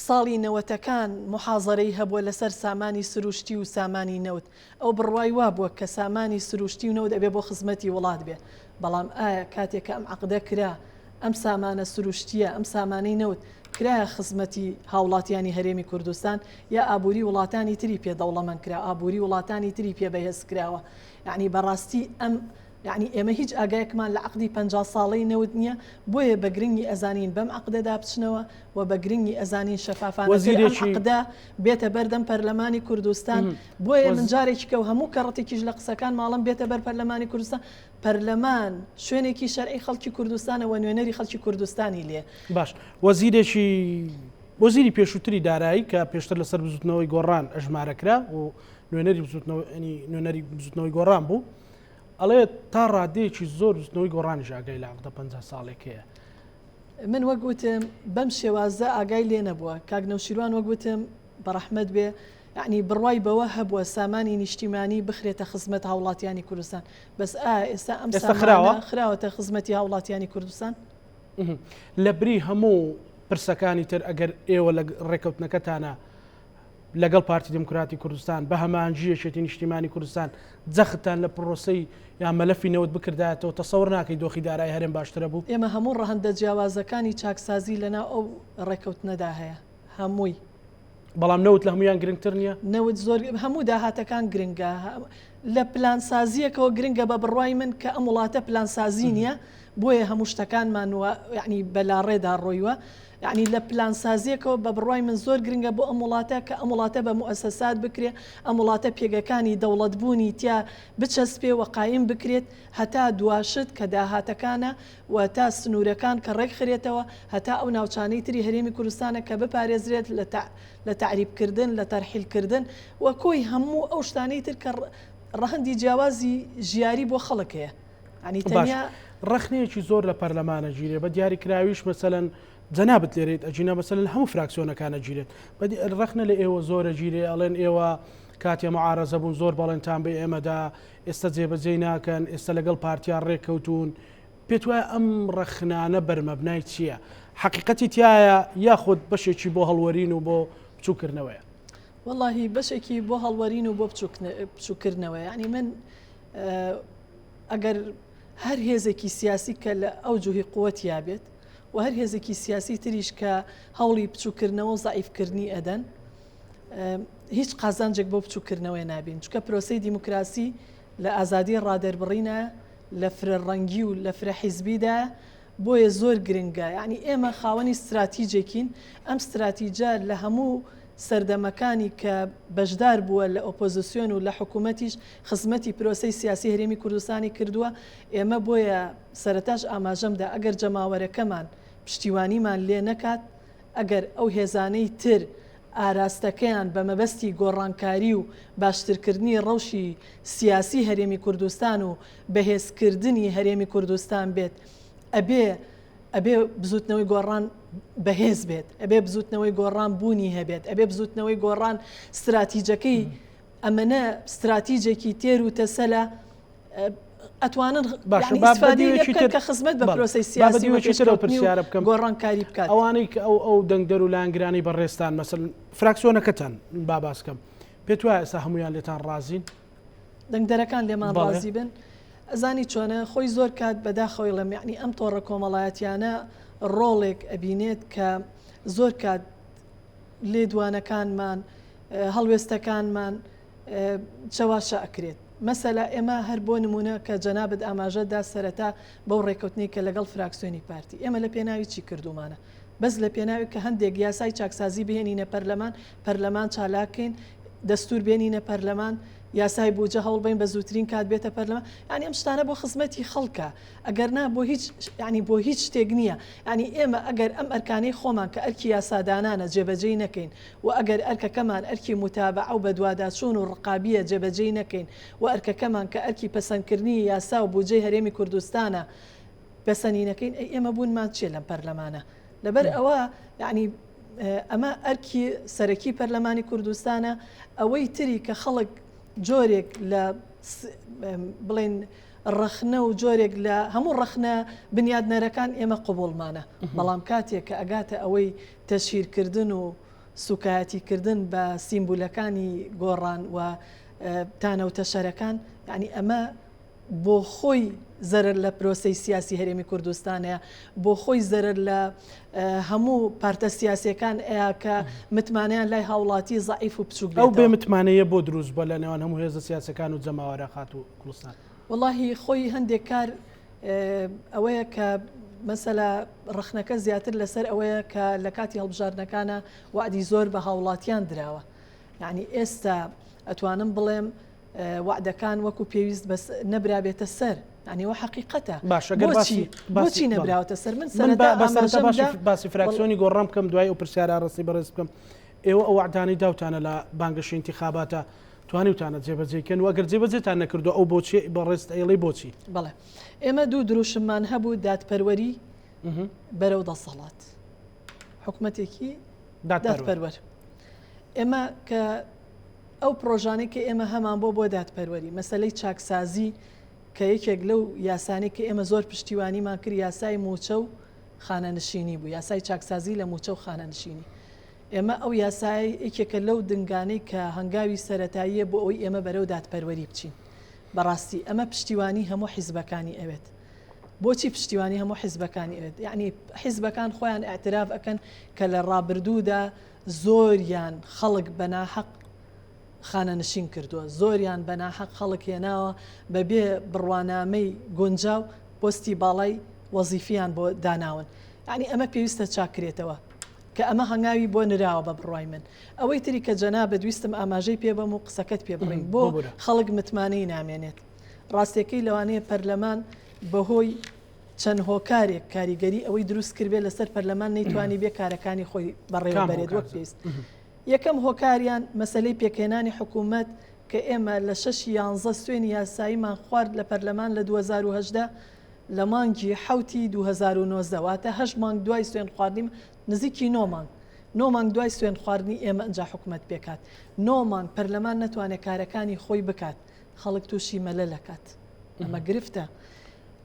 ساڵی نەوەتەکان محازەرەی هەبووە لەسەر سامانی سروشتی و سامانی نەوت ئەو بڕوای وابووە کە سامانی سروشتی و نەوت ئەبێ بۆ خزمەتی وڵات بێ بەڵام ئایا کاتێک کە ئەم عەقدە کرا ئەم سامانە سروشتیە ئەم سامانەی نەوت کرایە خزمەتی هاوڵاتیانی هەرێمی کوردستان یا ئابووری وڵاتانی تری پێ دەوڵەمەند کرا ئابووری وڵاتانی تری پێ بەهێز کراوە یعنی بەڕاستی ئەم یەعنی ئێمە هیچ ئاگایەکمان لە عەقدی 50 ساڵەی نەوت نییە، بۆیە بە گرنگی ئەزانین بەم عەقدەدا بچنەوە و بە گرنگی ئەزانین شەفافانەتر ئەم وەزیرێکی. عەقدە بێتە بەردەم پەرلەمانی کوردستان، بۆیە من جارێکی کە و هەموو کەڕەتێکیش لە قسەکانم ئەڵێم بێتە بەر پەرلەمانی کوردستان، پەرلەمان شوێنێکی شەرعی خەڵکی کوردستانە و نوێنەری خەڵکی کوردستانی لێ. باش وەزیرێکی وەزیری پێشووتری دارایی کە پێشتر لەسەر بزوتنەوەی گۆڕان ئەژمارە کرا و نوێنەری بزوتنەوە ینی نوێنەری بزوتنەوەی گۆڕان بوو ئەڵێ تا ڕادەیەکی زۆر بزوتنەوەی گۆڕانیش ئاگای لە عەقدە 50 ساڵێک هەیە. من وەک وتم بەم شێوازە ئاگای لێ نەبووە کاک نەوشیروان وەک وتم بەڕەحمەت بێ یعنی بڕوای بەوە هەبووە سامانی نیشتیمانی بخرێتە خزمەت هاوڵاتیانی کوردستان بەس ئا ئێستا ئەم ئێستا خراوە؟ سامانە خراوەتە خزمەتی هاوڵاتیانی کوردستان؟ لە بری هەموو پرسەکانی تر ئەگەر ئێوە لە ڕێکەوتنەکەتانە لەگەڵ پارتی دیموکراتی کوردستان بە هەماهەنگی یەکێتی نیشتیمانی کوردستان جەختتان لە پرۆسەی یان مەلەفی نەوت بکردایەتەوە تەسەور ناکەی دۆخی دارایی هەرێم باشترە بوو؟ ئێمە هەموو ڕەهەندە جیاوازەکانی چاکسازی لەناو ئەو ڕێکەوتنەدا هەیە هەمووی. بەڵام نەوت لە هەموویان گرنگتر نییە؟ نەوت زۆر هەموو داهاتەکان گرنگە لە پلانسازییەکەوە گرنگە بە بڕوای من کە ئەم وڵاتە پلانسازی نییە بۆیە هەموو شتەکانمان یعنی بە لاڕێدا ڕۆیوە یەعنی لە پلانسازیەکەوە بە بڕوای من زۆر گرنگە بۆ ئەم وڵاتە کە ئەم وڵاتە بە موئەسەسات بکرێ، ئەم وڵاتە پێگەکانی دەوڵەتبوونی تیا بچەسپێ و قایم بکرێت هەتا دواشت کە داهاتەکانە و تا سنوورەکان کە ڕێکخرێتەوە هەتا ئەو ناوچانەی تری هەرێمی کوردستانە کە بپارێزرێت لە لە تەعریبکردن لە تەرحیلکردن و کۆی هەموو ئەو شتانەی تر کە ڕەهەندی جیاوازی ژیاری بۆ خەڵک هەیە. یانی تەنیا. ڕەخنەیەکی زۆر لە پەرلەمان ئەگیرێ بە دیاریکراویش مەسەلەن جەنابت لێرەیت ئەگینا مەسەلەن هەموو فراکسیۆنەکان ئەگیرێت ڕەخنە لە ئێوە زۆر ئەگیرێ ئەڵێن ئێوە کاتێ معارەزە بوون زۆر بەڵێنتان بە ئێمەدا ئێستا جێبەجێی ناکەن ئێستا لەگەڵ پارتیا ڕێککەوتون پێت وایە ئەم ڕەخنانە بەرمەبنای چییە؟ حەقیقەتی تایە یاخود بەشێکی بۆ هەڵوەرین و بۆ بچووکردنەوەیە؟ وەڵاهی بەشێکی بۆ هەڵوەرین و بۆ بچووکردنەوەیە یعنی من ئەگەر هەر هێزێکی سیاسی کە لە ئەوجوهی قوتیا بێت و هەر هێزێکی سیاسی تریش کە هەوڵی بچووکردنەوە و زەعیفکردنی ئەدەن هیچ قازانجێک بۆ بچووکردنەوەی نابین چکە پرۆسەی دیموکراسی لە ئازادی ڕادەربڕینە لە فرە ڕەنگی و لە فرە حیزبیدا بۆیە زۆر گرنگە یعنی ئێمە خاوەنی ستراتیجێکین ئەم ستراتیجە لە هەموو سەردەمەکانی کە بەشدار بووە لە ئۆپۆزسیۆن و لە حکوومەتیش خزمەتی پرۆسەی سیاسی هەرێمی کوردستانی کردووە، ئێمە بۆیە سەرەتاش ئاماژەم دا ئەگەر جەماوەرەکەمان پشتیوانیمان لێ نەکات، ئەگەر ئەو هێزانەی تر ئاراستەکەیان بە مەبەستی گۆڕانکاری و باشترکردنی ڕەوشی سیاسی هەرێمی کوردستان و بەهێزکردنی هەرێمی کوردستان بێت ئەبێ ئەبێ بزوتنەوەی گۆڕان بەهێز بێت، ئەبێ بزوتنەوەی گۆڕان بوونی هەبێت، ئەبێ بزوتنەوەی گۆڕان ستراتیجەکەی ئەمەنە ستراتیجێکی تێر و تەسەلە ئەتوانن باشە با ئیسفادەی لێ بکەن کە خزمەت بە پرۆسەی سیاسی و پێشکەوتنی و پرسیارە بکەم گۆڕانکاری بکات. ئەوانەی کە ئەو ئەو دەنگدەر و لایەنگرانەی بەڕێزتان مەسەلەن فراکسیۆنەکەتان با باس کەم پێت وایە ئێستا هەموویان لێتان ڕازین؟ دەنگدەرەکان لێمان بەڵێ. ڕازی بن ئەزانی چۆنە خۆی زۆر کات بەداخەوەی ڵێم یعنی ئەم تۆڕە کۆمەڵایەتیانە ڕۆڵێک ئەبینێت کە زۆر کات لێدوانەکانمان. هەڵوێستەکانمان چەواشە ئەکرێت. مەسەلە ئێمە هەر بۆ نموونە کە جەنابت ئاماژەت دا سەرەتا بەو ڕێکەوتنەی کە لەگەڵ فراکسیۆنی پارتی ئێمە لە پێناوی چی کردوومانە؟ بەس لە پێناوی کە هەندێک یاسای چاکسازی بهێنینە پەرلەمان، پەرلەمان چالاک کەین، دەستوور بێنینە پەرلەمان، یاسای بوجە هەوڵ بەین بە زووترین کات بێتە پەرلەمان، یانی ئەم شتانە بۆ خزمەتی خەڵکە. ئەگەر نا بۆ هیچ یانی بۆ هیچ شتێک نییە یانی ئێمە ئەگەر ئەم ئەرکانەی خۆمان کە ئەرکی یاسادانانە جێبەجێی نەکەین و ئەگەر ئەرکەکەمان ئەرکی موتابەعە و بەدواداچوون و ڕقابییە جێبەجێی نەکەین و ئەرکەکەمان کە ئەرکی پەسەندکردنی یاسا و بودجەی هەرێمی کوردستانە پەسەنی نەکەین ئەی ئێمە بوونمان چییە لەم پەرلەمانە؟ لەبەر ئەوە یانی ئەمە ئەرکی سەرەکی پەرلەمانی کوردستانە ئەوەی تری کە خەڵک جۆرێک لە بڵێن ڕەخنە و جۆرێک لە هەموو ڕەخنە بنیادنەرەکان ئێمە قبوڵمانە، بەڵام کاتێک کە ئەگاتە ئەوەی تەشهیرکردن و سوکایەتیکردن بە سیمبولەکانی گۆڕان و تانە و تەشەرەکان، یانی ئەمە بۆ خۆی زەرەر لە پرۆسەی سیاسی هەرێمی کوردستانەیە، بۆ خۆی زەرەر لە هەموو پارتە سیاسیەکان ئەیا کە متمانەیان لای هاوڵاتی زەعیف و بچوک بێتەوە. ئەو بێ متمانەیە بۆ دروست بووە لە نێوان هەموو هێزە سیاسیەکان و جەماوەرە خاتوو گوڵستان؟ وەڵاهی خۆی هەندێک کار ئەوەیە کە مەسەلە ڕەخنەکە زیاتر لەسەر ئەوەیە کە لە کاتی هەڵبژاردنەکانە وەعدی زۆر بە هاوڵاتیان دراوە یعنی ئێستا ئەتوانم بڵێم وەعدەکان وەکو پێویست بەس نەبرابێتە سەر یعنی ئەوە حەقیقەتە باشە گەر بۆچی باسی بۆچی نەبراوەتە سەر من سەرەتا باسی باسی فراکسیۆنی گۆڕان بکەم دوای ئەو پرسیارە ڕاستی بەڕێز بکەم ئێوە ئەو وەعدانەی داوتانە لە بانگەشەی ئینتیخاباتە توانیوتانە جێبەجێی کەن و ئەگەر جێبەجێتان نەکردووە ئەو بۆچی بەڕێزت ئەیڵێی بۆچی؟ بەڵێ ئێمە دوو دروشممان هەبوو دادپەروەری بەرەو دەسەڵات حکومەتێکی دادپەروەر ئێمە کە ئەو پرۆژانەی کە ئێمە هەمان بۆ بۆ دادپەروەری مەسلەی چاکسازی کە یەکێک لەو یاسانی کە ئێمە زۆر پشتیوانیمان کرد یاسای موچە و خانەنشینی بوو یاسای چاکسازی لە موچە و خانەنشینی ئێمە ئەو یاسایە یەکێکە لەو دنگانەی کە هەنگاوی سەرەتاییە بۆ ئەوەی ئێمە بەرەو دادپەروەری بچین. بەڕاستی ئەمە پشتیوانی هەموو حیزبەکانی ئەوێت. بۆچی پشتیوانی هەموو حیزبەکانی ئەوێت؟ یەعنی حیزبەکان خۆیان ئیعتراف ئەکەن کە لە ڕابردوودا زۆریان خەڵک بە ناحەق خانەنشین کردووە، زۆریان بە ناحەق خەڵک هێناوە بەبێ بڕوانامەی گونجاو پۆستی باڵای وەزیفیان بۆ داناون. یەعنی ئەمە پێویستە چاککرێتەوە. کە ئەمە هەنگاوی بۆ نراوە بە بڕوای من. ئەوەی تری کە جەنابت ویستم ئاماژەی پێ بەم و قسەکەت پێ بڕیم بۆ خەڵک متمانەی نامێنێت. ڕاستیەکەی لەوانەیە پەرلەمان بەهۆی چەند هۆکارێک کاریگەری ئەوەی دروست کردبێت لەسەر پەرلەمان نەیتوانیبێ کارەکانی خۆی بەڕێوە بەرێت وەک پێویست. یەکەم هۆکاریان مەسەلەی پێکهێنانی حکوومەت کە ئێمە لە شەشی یانزە سوێنی یاساییمان خوارد لە پەرلەمان لە 2018 لە مانگی حەوتی 2019 واتە هەشت مانگ دوای سوێن خواردنی نزیکی نۆ مانگ نۆ مانگ دوای سوێن خواردنی ئێمە ئەنجا حکومەت پێکهات نۆ مانگ پەرلەمان نەتوانێت کارەکانی خۆی بکات خەڵک تووشی مەلەل ئەکات ئەمە گرفتە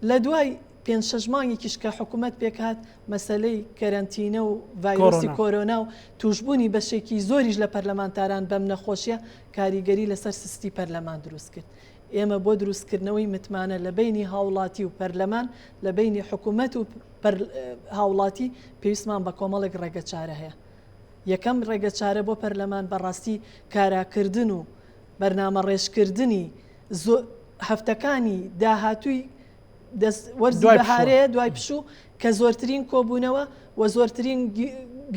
لە دوای پێنج شەش مانگێکیش کە حکومەت پێکهات مەسەلەی کەرەنتینە و ڤایرۆسی کۆرۆنا و تووشبوونی بەشێکی زۆریش لە پەرلەمانتاران بەم نەخۆشیە کاریگەری لەسەر سستی پەرلەمان دروست کرد ئێمە بۆ دروستکردنەوەی متمانە لە بەینی هاوڵاتی و پەرلەمان لە بەینی حکومەت و هاوڵاتی پێویستمان بە کۆمەڵێک ڕێگەچارە هەیە یەکەم ڕێگەچارە بۆ پەرلەمان بەڕاستی کاراکردن و بەرنامەڕێژکردنی هەفتەکانی داهاتووی وەرزی بەهارەیە دوای پشوو کە زۆرترین کۆبوونەوە و زۆرترین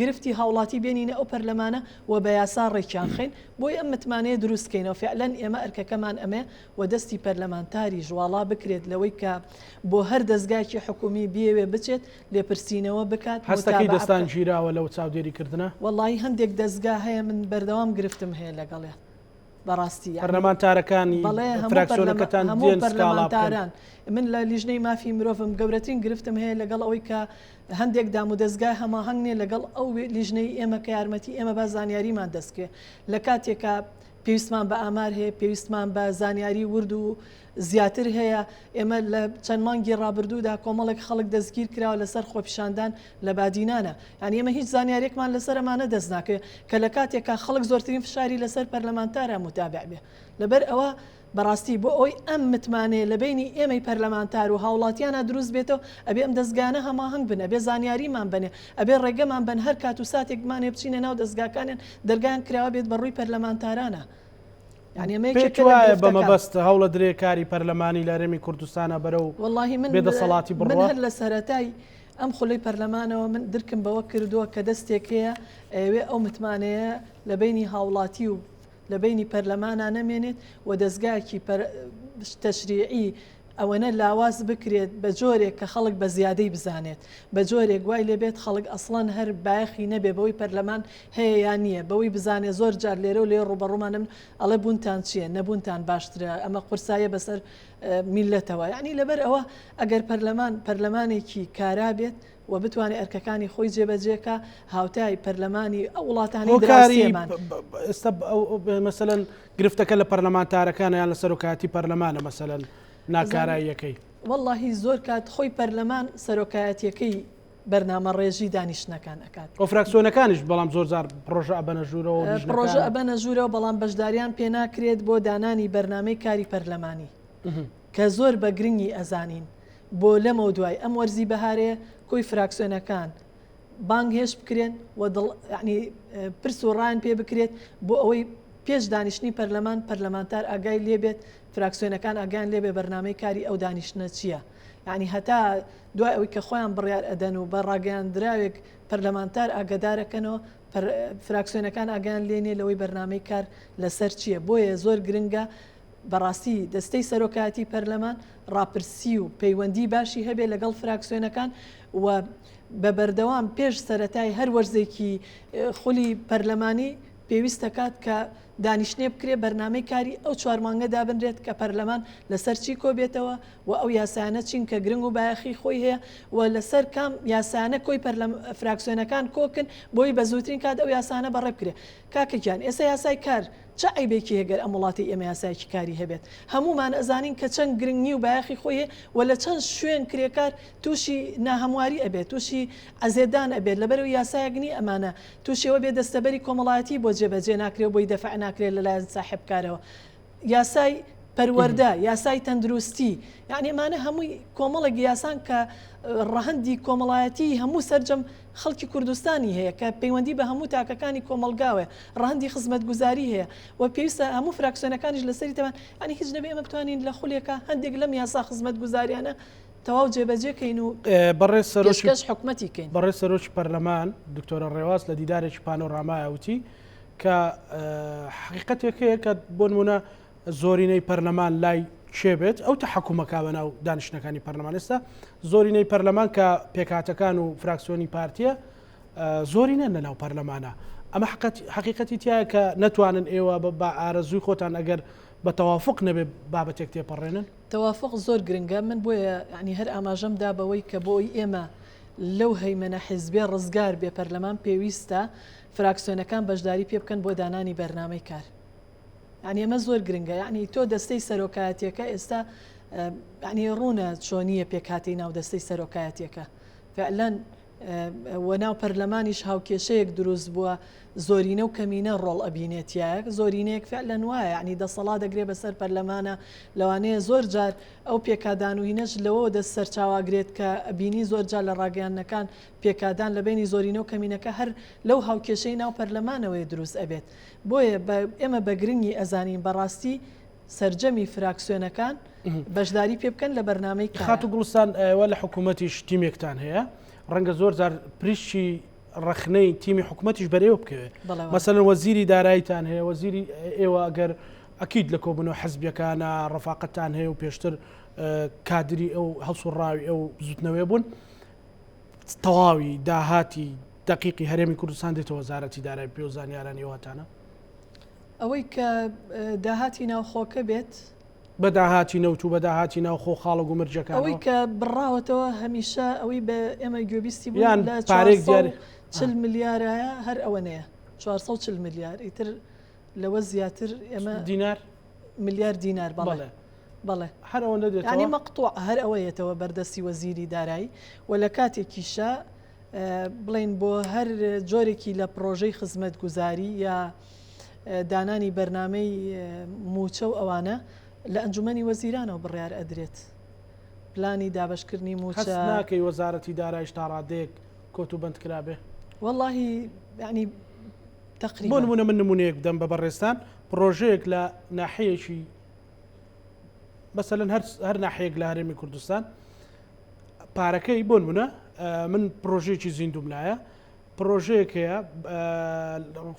گرفتی هاوڵاتی بێنینە ئەو پەرلەمانە و بە یاسا ڕێکیان خەین بۆی ئەم متمانەیە دروست کەینەوە فعلەن ئێمە ئەرکەکەمان ئەمەیە و دەستی پەرلەمانتاریش واڵا بکرێت لەوەی کە بۆ هەر دەزگایەکی حکومی بیەوێ بچێت لێپرسینەوە بکات هەستەکەی دەستان گیراوە لەو چاودێری کردنە؟ وەڵایی هەندێک دەزگا هەیە من بەردەوام گرفتم هەیە لەگەڵیان بەڕاستی یانی پەرلەمانتارەکانی بەڵێ هەموو فراکسیۆنەکەتان هەموو دێن سکاڵا بکەن؟ پەرلەمانتاران من لە لیژنەی مافی مرۆڤم گەورەترین گرفتم هەیە لەگەڵ ئەوەی کە هەندێک دامودەزگای هەماهەنگ نیە لەگەڵ ئەو لیژنەی ئێمە کە یارمەتی ئێمە با زانیاریمان دەستکەوێ لە کاتێکا پێویستمان بە ئامار هەیە پێویستمان بە زانیاری ورد و زیاتر هەیە، ئێمە لە چەند مانگی ڕابردوودا کۆمەڵێک خەڵک دەستگیر کراوە لەسەر خۆپیشاندان لە بادینانە، یانی ئێمە هیچ زانیاریەکمان لەسەر ئەمانە دەست ناکەوێت کە لە کاتێکا خەڵک زۆرترین فشاری لەسەر پەرلەمانتارە موتابع بێ. لەبەر ئەوە بەڕاستی بۆ ئەوەی ئەم متمانەیە لە بەینی ئێمەی پەرلەمانتار و هاوڵاتیانا دروست بێتەوە ئەبێ ئەم دەزگایانە هەماهەنگ بن، ئەبێ زانیاریمان بەنێ، ئەبێ ڕێگەمان بەن هەر کات و ساتێک بمانەوێ بچینە ناو دەزگاکانیان دەرگایان کراوە بێت بە ڕووی پەرلەمانتارانا. یانی ئەمە پێت یەکێکە لە وایە بە گرفتەکان. مەبەست هەوڵە درێ کاری پەرلەمانی لە هەرێمی کوردستانا بەرەو وەڵاهی من بێ دەسەڵاتی من بڕوا؟ هەر لە سەرەتای ئەم خولەی پەرلەمانەوە من درکم بەوە کردووە کە دەستێک هەیە ئەیەوێ ئەو متمانەیە لە بەینی هاوڵاتی و لە بەینی پەرلەمانا نەمێنێت و دەزگایەکی تەشریعی ئەوەنە لاواز بکرێت بە جۆرێک کە خەڵک بە زیادەی بزانێت بە جۆرێک وای لێ بێت خەڵک ئەسڵەن هەر بایەخی نەبێ بەوەی پەرلەمان هەیە یان نییە بەوەی بزانێ زۆر جار لێرە و لێ ڕووبەڕوومان دەبن ئەڵێ بوونتان چییە نەبوونتان باشترە ئەمە قورساییە بەسەر میللەتەوە یانی لەبەر ئەوە ئەگەر پەرلەمان پەرلەمانێکی کارا بێت و بتوانێت ئەرکەکانی خۆی جێبەجێ کا هاوتای پەرلەمانی ئەو وڵاتانەی هۆکاری دراوسێمان. ئێستا مەسەلەن گرفتەکە لە پەرلەمانتارەکانە یان لە سەرۆکایەتی پەرلەمانە مەسەلەن ناکاراییەکەی؟ وەڵاهی زۆر کات خۆی پەرلەمان سەرۆکایەتیەکەی بەرنامە ڕێژی دانیشتنەکان ئەکات. و فراکسیۆنەکانیش بەڵام زۆر جار پڕۆژە ئەبەنە ژوورەوە و پڕۆژە لیژنەکان. ئەبەنە ژوورەوە بەڵام بەشداریان پێ ناکرێت بۆ دانانی بەرنامەی کاری پەرلەمانی کە زۆر بە گرنگی ئەزانین بۆ لەمەودوای ئەم وەرزی بەهارەیە کۆی فراکسیۆنەکان بانگهێشت بکرێن و دڵ یانی پرس و ڕایان پێ بکرێت بۆ ئەوەی پێش دانیشتنی پەرلەمان پەرلەمانتار ئاگای لێ بێت فراکسیۆنەکان ئاگایان لێ بێ بەرنامەی کاری ئەو دانیشتنە چییە یعنی هەتا دوای ئەوەی کە خۆیان بڕیار ئەدەن و بە ڕاگەیاندراوێک پەرلەمانتار ئاگادارەکەنەوە فراکسیۆنەکان ئاگایان لێ نییە لەوەی بەرنامەی کار لەسەر چییە بۆیە زۆر گرنگە بەڕاستی دەستەی سەرۆکایەتی پەرلەمان ڕاپرسی و پەیوەندی باشی هەبێت لەگەڵ فراکسیۆنەکان و بە بەردەوام پێش سەرەتای هەر وەرزێکی خولی پەرلەمانی پێویست دەکات کە دانیشتنێ بکرێت بەرنامەی کاری ئەو چوار مانگە دابنرێت کە پەرلەمان لەسەر چی کۆبێتەوە و ئەو یاسایانە چین کە گرنگ و بایەخی خۆی هەیە و لەسەر کام یاسایانە کۆی فراکسیۆنەکان کۆکن بۆی بە زووترین کات ئەو یاسانە بەڕێ بکرێت. کاکە گیان ئێستا یاسای کار چ عەیبێکی هەیە گەر ئەم وڵاتەی ئێمە یاسایەکی کاری هەبێت؟ هەموومان ئەزانین کە چەند گرنگی و بایەخی خۆی هەیە و لە چەند شوێن کرێکار تووشی ناهەمواری ئەبێت، تووشی عەزێتدان ئەبێت لەبەرئەوەی یاسایەک نییە ئەمانە تووشی ئەوە بێت دەستەبەری کۆمەڵایەتی بۆ جێبەجێ ناکرێ و بۆی دەفع ناکرێت لەلایەن ساحێبکارەوە. یاسای پەروەردە، یاسای تەندروستی، یانی ئەمانە هەمووی کۆمەڵێک یاسان کە ڕەهەندی کۆمەڵایەتی هەموو سەرجەم خەڵکی کوردستانی هەیە کە پەیوەندی بە هەموو تاکەکانی کۆمەڵگاوەیە، ڕەهەندی خزمەتگوزاری هەیە و پێویستە هەموو فراکسیۆنەکانیش لەسەری تەبان، یانی هیچ نەبێ ئێمە بتوانین لە خولێکا هەندێک لەم یاسا خزمەتگوزاریانە تەواو جێبەجێ کەین و بەڕێز سەرۆکی پێشکەش حکومەتی کەین. بەڕێز سەرۆکی پەرلەمان دکتۆرە ڕێواس لە دیدارێکی پانۆرامایا وتی کە حەقیقەتێک هەیە کە بۆ نمونە زۆرینەی پەرلەمان لای کێ بێت ئەو تەحەکومەکە بە ناو دانیشتنەکانی پەرلەمان ئێستا زۆرینەی پەرلەمان کە پێکهاتەکان و فراکسیۆنی پارتیە زۆرینەن لە ناو پەرلەمانە ئەمە حقیقەتی تایە کە نەتوانن ئێوە بە ئارەزووی خۆتان ئەگەر بە تەوافق نەبێ بابەتێک تێپەڕێنن تەوافق زۆر گرنگە من بۆیە ینی هەر ئاماژەم دا بەوەی کە بۆی ئێمە لەو هەیمەنە حیزبێ ڕزگار بێ پەرلەمان پێویستە فراکسیۆنەکان بەشداری پێ بکەن بۆ دانانی بەرنامەی کار یانی ئەمە زۆر گرنگە یانی تۆ دەستەی سەرۆکایەتیەکە ئێستا یانی ڕوونە چۆنیە پێکهاتەی ناو دەستەی سەرۆکایەتیەکە فعلەن و ناو پەرلەمانیش هاوکێشەیەک دروست بووە زۆرینە و کەمینە ڕۆڵ ئەبینێت تایەک زۆرینەیەک فعلەن وایە یعنی دەسەڵات دەگرێ بەسەر پەرلەمانە لەوانەیە زۆر جار ئەو پێکادان و هینەش لەوەوە دەست سەرچاواگرێت کە بینی زۆر جار لە ڕاگەیاندنەکان پێکادان لە بەینی زۆرینە و کەمینەکە هەر لەو هاوکێشەی ناو پەرلەمانەوەیە دروست ئەبێت بۆیە بە ئێمە بە گرنگی ئەزانین بەڕاستی سەرجەمی فراکسیۆنەکان بەشداری پێ بکەن لە بەرنامەی کارا. خاتوو گوڵستان ئێوە لە حکوومەتیش تیمێکتان هەیە ڕەنگە زۆر جار پریشکی ڕەخنەی تیمی حکوومەتیش بەرێوە بکەوێت بەڵێ وایە. مەسەلەن وەزیری داراییتان هەیە وەزیری ئێوە ئەگەر ئەکید لە کۆبوونەوە حزبیەکانە ڕەفاقەتتان هەیە و پێشتر کادری ئەو هەڵسوڕاوی ئەو بزوتنەوەیە بوون تەواوی داهاتی دەقیقی هەرێمی کوردستان دێتە وەزارەتی دارایی پێ و زانیارانی ئەوهاتانە؟ ئەوەی کە داهاتی ناوخۆکە بێت. بە داهاتی نەوت و بە داهاتی ناوخۆ خاڵە گومرجەکانەوە. ئەوەی کە بڕاوەتەوە هەمیشە ئەوەی بە ئێمە گوێبیستی بوو یان لە پارەیەک دیاری 440 ملیارایە هەر ئەوەنەیە 440 ملیار ئیتر لەوە زیاتر ئێمە دینار ملیار دینار بەڵێ. بەڵێ. بەڵێ. هەر ئەوەندە دێتەوە؟ یانی مەقتوع هەر ئەوە یەتەوە بەردەستی وەزیری دارایی و لە کاتێکیشا بڵێین بۆ هەر جۆرێکی لە پڕۆژەی خزمەتگوزاری یا دانانی بەرنامەی مووچە و ئەوانە لە ئەنجومەنی وەزیرانەوە بڕیار ئەدرێت. پلانی دابەشکردنی مووچە. هەست ناکەی وەزارەتی دارایش تا ڕادەیەک کۆت و بەند کرابێ؟ وەڵاهی یانی تەقریبەن. بۆ نموونە من نموونەیەک بدەم بە بەڕێزتان، پڕۆژەیەک لە ناحیەیەکی مەسەلەن هەر هەر ناحیەیەک لە هەرێمی کوردستان پارەکەی بۆ نموونە من پڕۆژەیەکی زیندووم لایە پڕۆژەیەک هەیە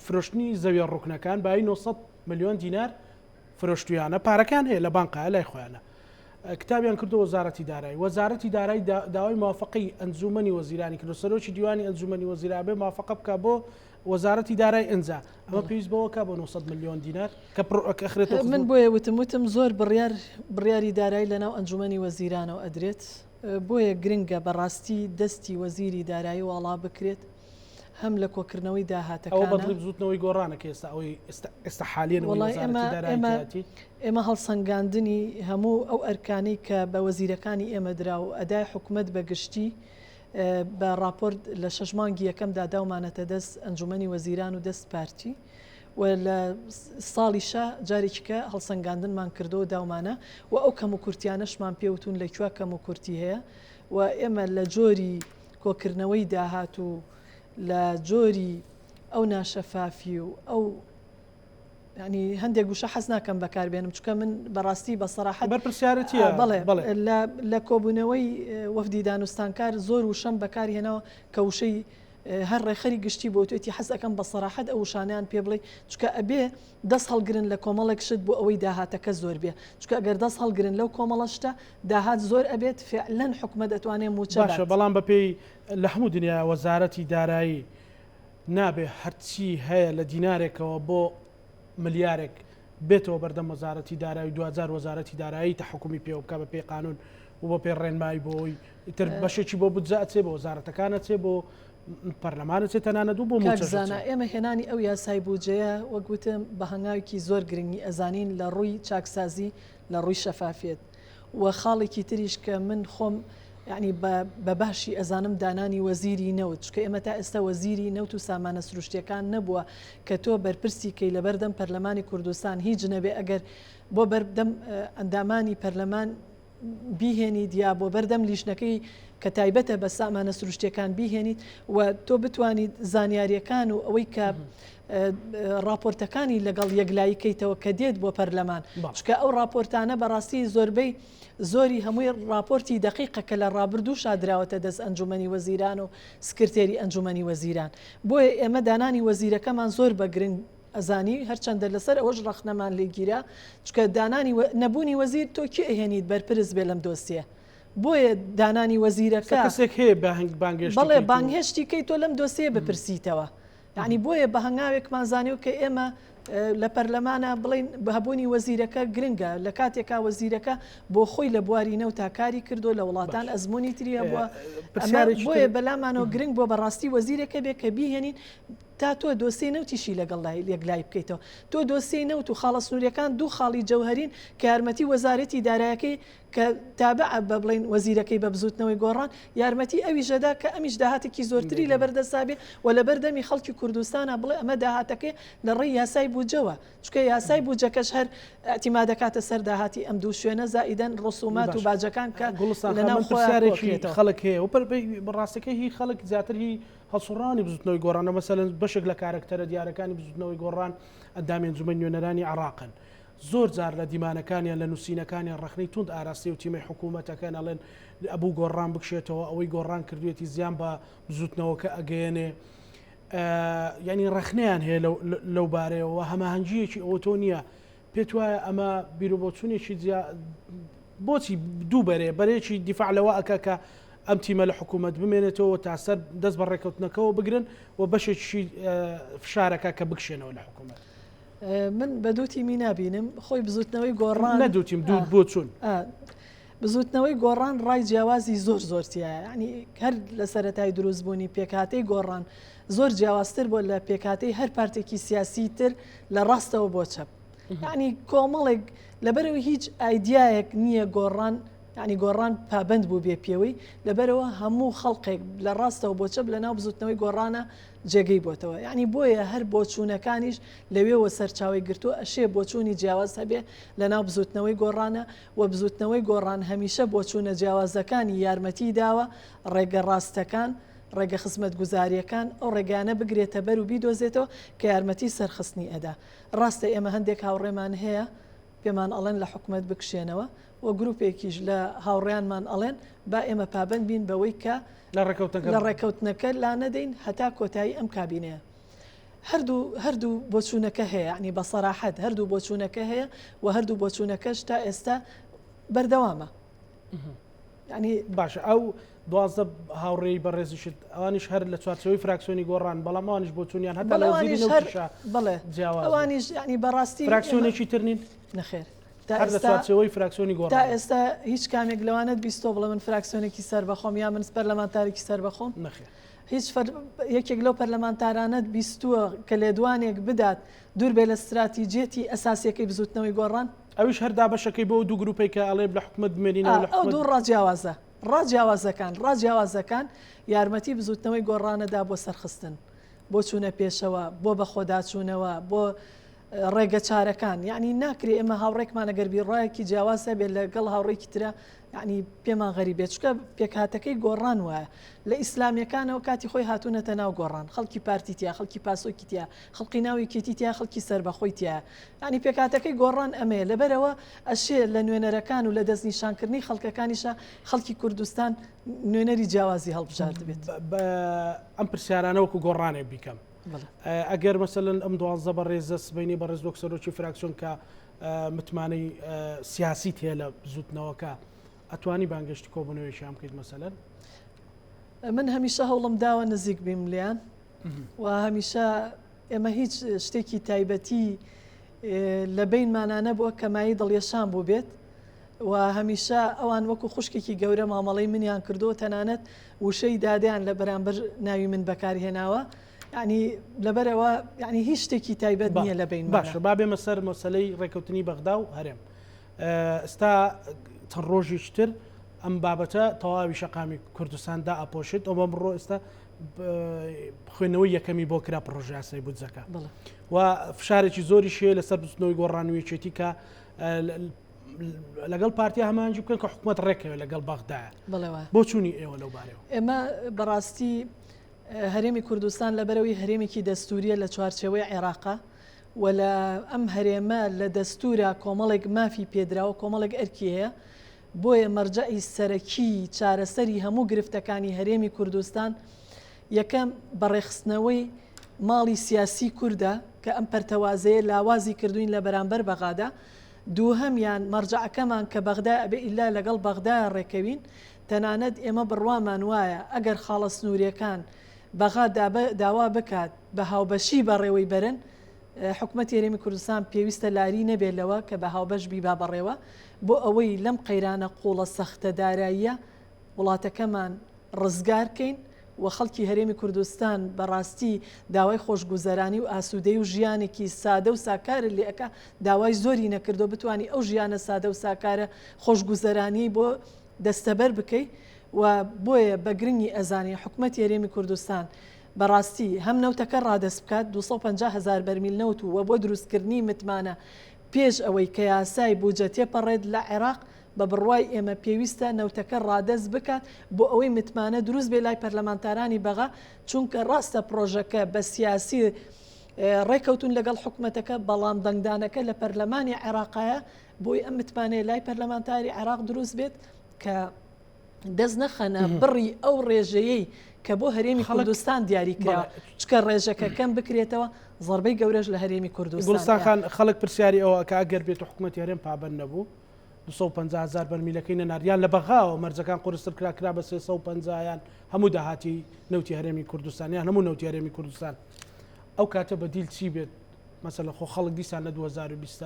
فرۆشتنی زەویە ڕوکنەکان بایی 900 ملیۆن دینار فرۆشتویانە پارەکان هەیە لە بانقایە لای خۆیانە کتابیان کردو وەزارەتی دارایی وەزارەتی دارایی داوای موافقەی ئەنجومەنی وەزیرانی کردو سەرۆکی دیوانی ئەنجومەنی وەزیران بێ موافقە بکە بۆ وەزارەتی دارای ئنجا ئەمە پێویست بەوە کا بۆ 900 ملیۆن دینار کە ئەخرێتەوە من بۆیە وتم وتم زۆر بڕیار بڕیاری دارایی لەناو ئەنجومەنی وەزیرانەوە ئەدرێت بۆیە گرنگە بەڕاستی دەستی وەزیری دارایی واڵا بکرێت هەم لە کۆکردنەوەی داهاتەکانە. ئەوە بەدڵی بزوتنەوەی گۆڕانە کە ئێستا ئەوەی ئێستا ئێستا حالیەن ئەوەی وەزارەتی دارایی تیایەتی. ئێمە هەڵسەنگاندنی هەموو ئەو ئەرکانەی کە بە وەزیرەکانی ئێمە درا و ئەدای حکومەت بە گشتی بە ڕاپۆرت لە شەش مانگی یەکەمدا داومانەتە دەست ئەنجومەنی وەزیران و دەست پارتی و لە ساڵیشا جارێکی کە هەڵسەنگاندنمان کردەوە داومانە و ئەو کەموکورتیانەشمان پێوتون لە کوێ کەموکورتی هەیە و ئێمە لە جۆری کۆکردنەوەی داهات و لە جۆری ئەو ناشەفافی و ئەو ینی هەندێک وشە حەز ناکەم بەکاربێنم چکە من بەڕاستی بە سەراحەت بەرپرسیارەتیە بەڵێ لە کۆبوونەوەی وەفدی دانوستانکار زۆر وشەم بەکارهێناوە کە وشەی هەر ڕێکخەری گشتی بۆ توێتی حەز ئەەکەم بە سەراحەت ئەو وشانیان پێ بڵێ چکە ئەبێ دەست هەڵگرن لە کۆمەڵێک شت بۆ ئەوەی داهاتەکە زۆر بێ چکە ئەگەر دەست هەڵگرن لەو کۆمەڵە شتە داهات زۆر ئەبێت فعلەن حکومەت ئەتوانێ موچە باشە بات. بەڵام بەپێی لە هەموو دنیا وەزارەتی دارایی نابێ هەرچی هەیە لە دینارێکەوە بۆ ملیارێک بێتەوە بەردەم وەزارەتی دارایی و دواجار وەزارەتی دارایی تەحکومی پێوە بکا بەپێی قانون و بەپێی ڕێنمایی بۆ ئەوەی ئیتر بەشێکی بۆ بودجە ئەچێ بۆ وەزارەتەکان ئەچێ بۆ پەرلەمان ئەچێ تەنانەت و بۆ کاک موچەش زانا ئەچێ. ئێمە هێنانی ئەو یاسای بودجەیە وەک وتم بە هەنگاوێکی زۆر گرنگی ئەزانین لە ڕووی چاکسازی لە ڕووی شەفافیەت و خاڵێکی تریش کە من خۆم یانی بە باشی ئەزانم دانانی وەزیری نەوت چونکە ئێمە تا ئێستا وەزیری نەوت و سامانە سروشتیەکان نەبووە کە تۆ بەرپرسی کەی لەبەردەم پەرلەمانی کوردستان هیچ نەبێ ئەگەر بۆ بەردەم ئەندامانی پەرلەمان بیهێنیت یا بۆ بەردەم لیژنەکەی کە تایبەتە بە سامانە سروشتیەکان بیهێنیت و تۆ بتوانیت زانیاریەکان و ئەوەی کە ڕاپۆرتەکانی لەگەڵ یەکلایی کەیتەوە کە دێت بۆ پەرلەمان چکە ئەو ڕاپۆرتانە بەڕاستی زۆربەی زۆری هەمووی ڕاپۆرتی دقیقە کە لە ڕابردووشا دراوەتە دەست ئەنجومەنی وەزیران و سکرتێری ئەنجومەنی وەزیران بۆیە ئێمە دانانی وەزیرەکەمان زۆر بە گرنگ ئەزانی هەرچەندە لەسەر ئەوەش ڕەخنەمان لێ گیرا چکە دانانی نەبوونی وەزیر تۆ کێ ئەهێنیت بەرپرس بێ لەم دۆسیە بۆیە دانانی وەزیرەکە کەسێک هەیە بانگهێشتی بەڵێ بانگهێشتی کەی تۆ لەم دۆسیە بپرسیتەوە یعنی بۆیە بە هەنگاوێکمان زانی و کە ئێمە لە پەرلەمانە بڵین هەبوونی وەزیرەکە گرنگە لە کاتێکا وەزیرەکە بۆ خۆی لە بواری نەوتا کاری کردو لە وڵاتان ئەزمموی تری هەبووە بۆیە بەلامانەوە گرنگ بۆ بەڕاستی وەزیرەکە بێ کە بیهێنین تا تۆ دۆسیەی نەوتیشی لەگەڵ یەکلایی بکەیتەوە. تۆ دۆسیەی نەوت و خاڵە سنوورییەکان دوو خاڵی جەوهەرین کە یارمەتی وەزارەتی دارایەکەی کە تابعە بە بڵێین وەزیرەکەی بە بزووتنەوەی گۆڕان یارمەتی ئەویش ئەدا کە ئەمیش داهاتێکی زۆرتری لەبەر دەستا بێ و لەبەر دەمی خەڵکی کوردستانا بڵێ ئەمە داهاتەکەی لە ڕێی یاسای بودجەوە چونکە یاسای بودجەکەش هەر ئیعتیماد دەکاتە سەر داهاتی ئەم دوو شوێنە زائیدەن ڕسومات و باجەکان کە گوڵستان لە خان ناو من خۆیان پرسیارێکی کۆکرێتەوە. خەڵک هەیە و ڕاستەکەی هی خەڵک زیاتر هی هەڵسوڕاوانی بزوتنەوەی گۆڕانە، مەسەلەن بەشێک لە کارەکتەرە دیارەکانی بزوتنەوەی گۆڕان ئەندامی ئەنجومەنی نوێنەرانی عێراقن. زۆر جار لە دیمانەکانیان لە نووسینەکانیان ڕەخنەی توند ئاراستەی و تیمەی حکوومەتەکەن ئەڵێن ئەبوو گۆڕان بکشێتەوە ئەوەی گۆڕان کردوێتی زیان بە بزوتنەوەکە ئەگەیەنێ یعنی ڕەخنەیان هەیە لەو بارەیەوە هەماهەنگییەکی ئەوتۆ نییە پێت وایە ئەمە بیروبۆچوونێکی جیا بۆچی دوو بەرەیە بەرەیەکی دیفاع لەوە ئەکا کە ئەم تیمە لە حکوومەت بمێنێتەوە تا سەر دەست بە ڕێککەوتنەکەوە بگرن و بەشێکیشی فشارەکە کە بکشێنەوە لە حکوومەت. من بە دوو تیمی نابینم خۆی بزوتنەوەی گۆڕان نە دوو تیم دوو بۆچوون. بزوتنەوەی گۆڕان ڕای جیاوازی زۆر زۆر تیایە یعنی هەر لە سەرەتای دروستبوونی پێکهاتەی گۆڕان زۆر جیاوازتر بووە لە پێکهاتەی هەر پارتێکی سیاسی تر لە ڕاستەوە بۆ چەپ. یعنی کۆمەڵێک لەبەرەوە هیچ ئایدیایەک نییە گۆڕان یعنی گۆڕان پابند بوو بێ پێوەی لەبەرەوە هەموو خەڵقێک لە ڕاستەوە بۆ چەپ لە ناو بزوتنەوەی گۆڕانە جێگەی بۆتەوە یعنی بۆیە هەر بۆچوونەکانیش لەوێوە سەرچاوی گرتووە ئەشێ بۆچوونی جیاواز هەبێ لە ناو بزوتنەوەی گۆڕانە و بزوتنەوەی گۆڕان هەمیشە بۆچوونە جیاوازەکانی یارمەتی داوە ڕێگە ڕاستەکان ڕێگە خزمەتگوزارییەکان ئەو ڕێگایانە بگرێتە بەر و بیدۆزێتەوە کە یارمەتی سەرخستنی ئەدا. ڕاستە ئێمە هەندێک هاوڕێمان هەیە پێمان ئەڵێن لە حکومەت بکشێنەوە و گروپێکیش لە هاوڕێیانمان ئەڵێن با ئێمە پابەند بین بەوەی کە لە ڕێکەوتنەکە لانەدەین هەتا کۆتایی ئەم کابینەیە. هەردوو هەردوو بۆچوونەکە هەیە یانی بە سەراحەت هەردوو بۆچوونەکە هەیە و هەردوو بۆچوونەکەش تا ئێستا بەردەوامە. ینی باشە ئەو 12 هاوڕێی بەڕێزیشت ئەوانیش هەر لە چوارچەوەی فراکسیۆنی گۆڕان بەڵام ئەوانیش بۆچوونیان هەتا لە وەزیری نەوتیشا بەڵێ جیاواز ئەوانیش ینی بەڕاستی فراکسیۆنێکی تر نین نەخێر هەر لە چوارچێوەی فراکسیۆنی گۆڕان تا ئێستا هیچ کامێک لەوانەت بیستۆ بڵێ من فراکسیۆنێکی سەربەخۆم یا من پەرلەمانتارێکی سەربەخۆم نەخێر هیچ یەکێک لەو پەرلەمانتارانەت بیستووە کە لێدوانێک بدات دوور بێ لە ستراتیجیەتی ئەساسیەکەی بزوتنەوەی گۆڕان؟ ئەویش هەر دابەشەکەی بۆ ئەو دوو گروپەی کە ئەڵێ لە حکومەت بمێنینەوە لە ئەو حکومەت. دوو ڕا جیاوازە. ڕا جیاوازەکان ڕا جیاوازەکان یارمەتی بزوتنەوەی گۆڕانەدا بۆ سەرخستن، بۆ چوونە پێشەوە، بۆ بەخۆداچوونەوە، بۆ ڕێگە چارەکان. یەعنی ناکرێ ئێمە هاوڕێکمان ئەگەر بیرڕایەکی جیاواز هەبێت لەگەڵ هاوڕێکی ترا یەعنی پێمان غەریب بێت چونکە پێکهاتەکەی گۆڕان وایە لە ئیسلامیەکانەوە کاتی خۆی هاتوونەتە ناو گۆڕان خەڵکی پارتی تیا خەڵکی پاسۆکی تیا خەڵکی ناو یەکێتی تیا خەڵکی سەربەخۆی تیا یعنی پێکهاتەکەی گۆڕان ئەمەیە لەبەرەوە ئەشێ لە نوێنەرەکان و لە دەستنیشانکردنی خەڵکەکانیشە خەڵکی کوردستان نوێنەری جیاوازی هەڵبژاردبێت. ئەم پرسیارانە وەکو گۆڕانێک بیکەم ئەگەر مەسەلەن ئەم دوانزە بەڕێزە سبەینێ بەڕێز وەک سەرۆکی فراکسیۆن کە متمانەی سیاسیت هەیە لە بزوتنەوەکە ئەتوانی بانگێشتی کۆبوونەوەیشیان بکەیت مەسەلەن؟ من هەمیشە هەوڵم داوە نزیک بیم لێیان و هەمیشە ئێمە هیچ شتێکی تایبەتی لە بینمانە نەبووە کە مایەی دڵیەشان بوو بێت و هەمیشە ئەوان وەکو خوشکێکی گەورە مامەڵەی منیان کردووە تەنانەت وشەی دادیان لە بەرامبەر ناوی من بەکارهێناوە یعنی لەبەرەوە یعنی هیچ شتێکی تایبەت نییە لە بین باشە با بێمە سەر مەسلەی ڕێککەوتنی بەغدا و هەرێم ئێستا چەند ڕۆژیش تر ئەم بابەتە تەواوی شەقامی کوردستان دا ئەپۆشێت ئەو بەمڕۆ ئێستا خوێندنەوەی یەکەمی بۆ کرا پڕۆژیاسای بودجەکە و فشارێکی زۆری شێ لەسەر بزنەوەی گۆڕان و یەکێتی کە لەگەڵ پارتی هەمانجی بکەن کە حکوومەت ڕێکەوە لەگەڵ بەغدایە بۆ چوونی ئێوە لەو بارەوە ئێمە بەڕاستی هەرێمی کوردستان لەبەرەوەی هەرێمێکی دەستوریە لە چوارچێوەی عێراقا و لە ئەم هەرێمە لە دەستورا کۆمەڵێک مافی پێدراوە کۆمەڵێک ئەرکی هەیە بۆیە مەرجەعی سەرەکی چارەسەری هەموو گرفتەکانی هەرێمی کوردستان یەکەم بەڕێخستنەوەی ماڵی سیاسی کوردە کە ئەم پەرتەوازەیە لاوازی کردوین لە بەرامبەر بەغادا دووهەمیان مەرجەعەکەمان کە بەغدا ئەبێ ئیلا لەگەڵ بەغدایە ڕێکەوین تەنانەت ئێمە بڕوامان وایە ئەگەر خاڵە سنووریەکان بەغا داوا بکات بە هاوبەشی بەڕێوەی بەرن، حکومەتی هەرێمی کوردستان پێویستە لاری نەبێت لەوە کە بە هاوبەش بیبا بەڕێوە بۆ ئەوەی لەم قەیرانە قوڵە سەختە داراییە وڵاتەکەمان ڕزگار کەین و خەڵکی هەرێمی کوردستان بەڕاستی داوای خۆشگوزەرانی و ئاسوودەی و ژیانێکی سادە و ساکارت لێ ئەکا داوای زۆری نەکردووە بتوانی ئەو ژیانە سادە و ساکارە خۆشگوزەرانیەی بۆ دەستەبەر بکەی و بۆیە بە گرنگی ئەزانین حکومەتی هەرێمی کوردستان بە ڕاستی هەم نەوتەکە ڕادەست بکات 250 هەزار بەرمیل نەوت و بۆ دروستکردنی متمانە پێش ئەوەی کە یاسای بوجە تێپەڕێت لە عێراق بە بڕوای ئێمە پێویستە نەوتەکە ڕادەست بکات بۆ ئەوەی متمانە دروست بێ لای پەرلەمانتارانی بەغا چونکە ڕاستە پڕۆژەکە بە سیاسی ڕێکەوتون لەگەڵ حکومەتەکە بەڵام دەنگدانەکە لە پەرلەمانی عێراقایە بۆی ئەم متمانەیە لای پەرلەمانتاری عێراق دروست بێت کە دەست نەخەنە بڕی ئەو ڕێژەیەی کە بۆ هەرێمی کوردستان دیاری کرا چکە ڕێژەکە کەم بکرێتەوە زەربەی گەورەش لە هەرێمی کوردستان خان خەڵک پرسیاری ئەوە کە ئەگەر بێت و حکوومەتی هەرێم پابند نەبوو 250 هزار بەرمیلەکەی نەناریان لە بەغاوە مەرجەکان قورستر کرا کرا بە 350 یان هەموو داهاتی نەوتی هەرێمی کوردستان یان هەموو نەوتی هەرێمی کوردستان ئەو کاتە بەدیل چی بێت مەسەلەن خۆ خەڵک دیسان لە 2020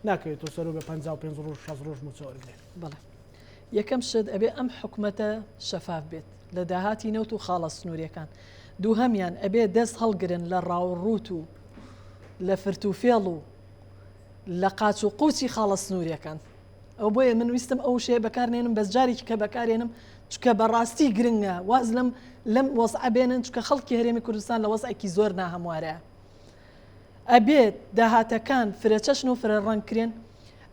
ناکەوێتەوە سەرۆ بە 55 ڕۆژ 60 ڕۆژ مووچە وەرگێ. بەڵێ یەکەم شت ئەبێ ئەم حکومەتە شەفاف بێت لە داهاتی نەوت و خاڵە سنووریەکان دووهەمیان ئەبێ دەست هەڵگرن لە ڕاوڕووت و لە فرت و فێڵ و. لە قاچ و قوچی خاڵە سنووریەکان. ئەو بۆیە من ویستم ئەو وشەیە بەکار نێنم بەس جارێکی کە بەکارێنم چونکە بەڕاستی گرنگە واز لەم لەم وەزعە بێنن چونکە خەڵکی هەرێمی کوردستان لە وەزعێکی زۆر ناهەموارە. ئەبێت داهاتەکان فرەچەشن و فرەڕەنگ کرێن،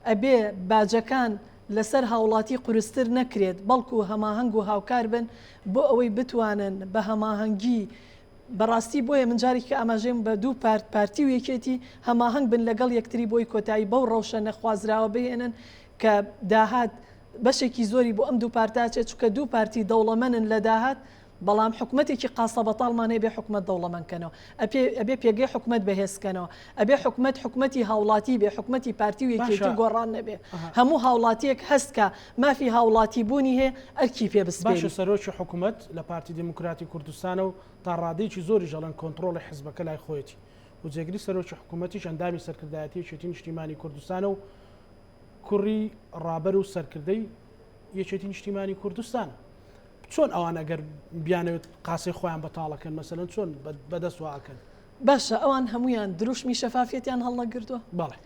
ئەبێ باجەکان لەسەر هاوڵاتی قورستر نەکرێت بەڵکو هەماهەنگ و هاوکار بن بۆ ئەوەی بتوانن بە هەماهەنگی بەڕاستی بۆیە من جارێکی ئاماژەیم بە دوو پارت پارتی و یەکێتی هەماهەنگ بن لەگەڵ یەکتری بۆی کۆتایی بەو ڕەوشە نەخوازراوە بهێنن کە داهات بەشێکی زۆری بۆ ئەم دوو پارتە ئەچێت چونکە دوو پارتی دەوڵەمەنن لە داهات بەڵام حکومەتێکی قاسە بەتاڵمان هەیە بێ حکومەت دەوڵەمەند کەنەوە ئەپێ ئەبێ پێگەی حکومەت بەهێز کەنەوە ئەبێ حکومەت حکومەتی هاوڵاتی بێ حکومەتی پارتی و یەکێتی و گۆڕان نەبێ هەموو هاوڵاتیەک هەست کە مافی هاوڵاتی بوونی هەیە ئەرکی پێ بسپێری. باشە سەرۆکی حکومەت لە پارتی دیموکراتی کوردستانە و تا ڕادەیەکی زۆریش ئەڵێن کۆنتڕۆڵی حزبەکە لای خۆیەتی و جێگری سەرۆکی حکومەتیش ئەندامی سەرکردایەتی یەکێتی نیشتیمانی کوردستانە و کوڕی ڕابەر و سەرکردەی یەکێتی نیشتیمانی کوردستانە. چۆن ئەوان ئەگەر بیانەوێت قاسەی خۆیان بەتاڵەکەن مەسەلەن چۆن بەدەست وا ئەکەن؟ باشە ئەوان هەموویان دروشمی شەفافیەتیان هەڵنەگرتووە؟ بەڵێ.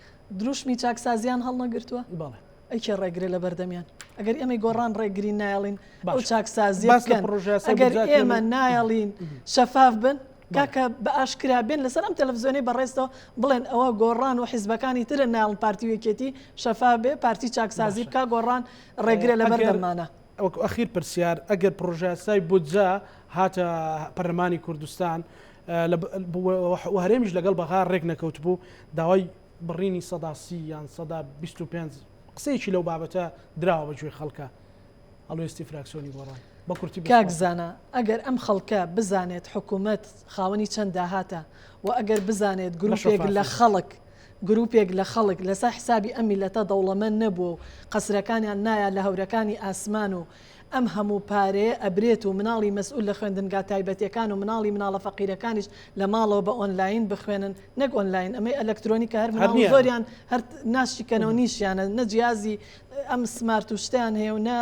دروشمی چاکسازیان هەڵنەگرتووە؟ بەڵێ. ئەی کێ ڕێگرە لە بەردەمیان؟ ئەگەر ئێمەی گۆڕان ڕێگرین نایەڵین ئەو چاکسازیە بکەن، ئەگەر ئێمە نایەڵین شەفاف بن، کاکە بە ئاشکرا بێن لەسەر ئەم تەلەفزیۆنەی بەڕێزتەوە بڵێن ئەوە گۆڕان و حیزبەکانی ترن نایەڵن پارتی و یەکێتی شەفاف بێ، پارتی چاکسازی بکا، گۆڕان ڕێگرە لەبەردەممانە. وەکو ئەخیر پرسیار، ئەگەر پڕۆژەیاسای بودجە هاتە پەرلەمانی کوردستان و هەرێمیش لەگەڵ بەغا ڕێک نەکەوتبوو، داوای بڕینی 30% یان 25% قسەیەکی لەو بابەتە دراوە بە گوێی خەڵکە، هەڵوێستی فراکسیۆنی گۆڕان بە کورتی کاک زانا ئەگەر ئەم خەڵکە بزانێت حکوومەت خاوەنی چەند داهاتە و ئەگەر بزانێت گروپێک لە خەڵک گروپێک لە خەڵک لەسەر حسابی ئەم میللەتە دەوڵەمەند نەبووە و قەسرەکانیان نایە لە هەورەکانی ئاسمان و ئەم هەموو پارەیە ئەبرێت و مناڵی مەسئول لە خوێندنگا تایبەتیەکان و مناڵی مناڵە فەقیرەکانیش لە ماڵەوە بە ئۆنلاین بخوێنن نەک ئۆنلاین ئەمەی ئەلەکترۆنی کە هەر مناڵ زۆریان هەر ناشیکەنەوە نیشیانە نە جیازی ئەم سمارت و شتیان هەیە و نە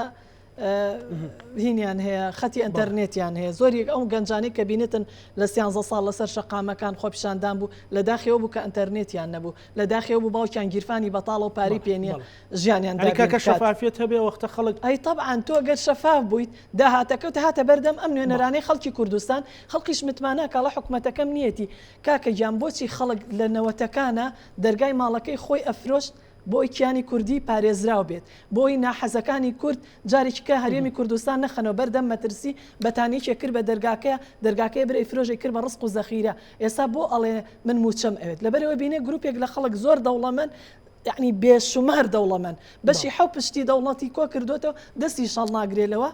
هینیان هەیە خەتی ئەتەرنێتیان هەیە زۆریەک ئەو گەنجانەی کە بینتن لە سیانزە ساڵ لەسەر شەقامەکان خۆپیشاندان بوو لە داخەوە بوو کە ئەتەرنێتیان نەبوو لە داخەوە بوو باوکیان گیرفانی بەتاڵە و پارەی پێ نییە ژیانیان کاکە شەفافیت هەبێ وەختە خەڵک ئەی تەبعەن تۆ گەر شەفاف بوویت داهاتەکەت هاتە بەردەم ئەم نوێنەرانەی خەڵکی کوردستان خەڵکیش متمانە کاڵە حکومەتەکەم نیەتی کاکە گیان بۆچی خەڵک لە نەوەتەکانە دەرگای ماڵەکەی خۆی ئەفرۆشت بۆی کیانی کوردی پارێزراو بێت، بۆی ناحەزەکانی کورد جارێکی کە هەرێمی کوردستان نەخەنەوە بەر دەم مەترسی، بەتانیەکێ کرد بە دەرگاکەیا، دەرگاکەی برای فرۆشی کرد بە ڕزق و زەخیرە، ئێستا بۆ ئەڵێ من موچەم ئەوێت؟ لەبەرئەوەی بینێ گروپێک لە خەڵک زۆر دەوڵەمەند یەعنی بێ شومار دەوڵەمەند بەشی حەو پشتی دەوڵەتی کۆ کردۆتەوە دەستیش هەڵناگرێ لەوە،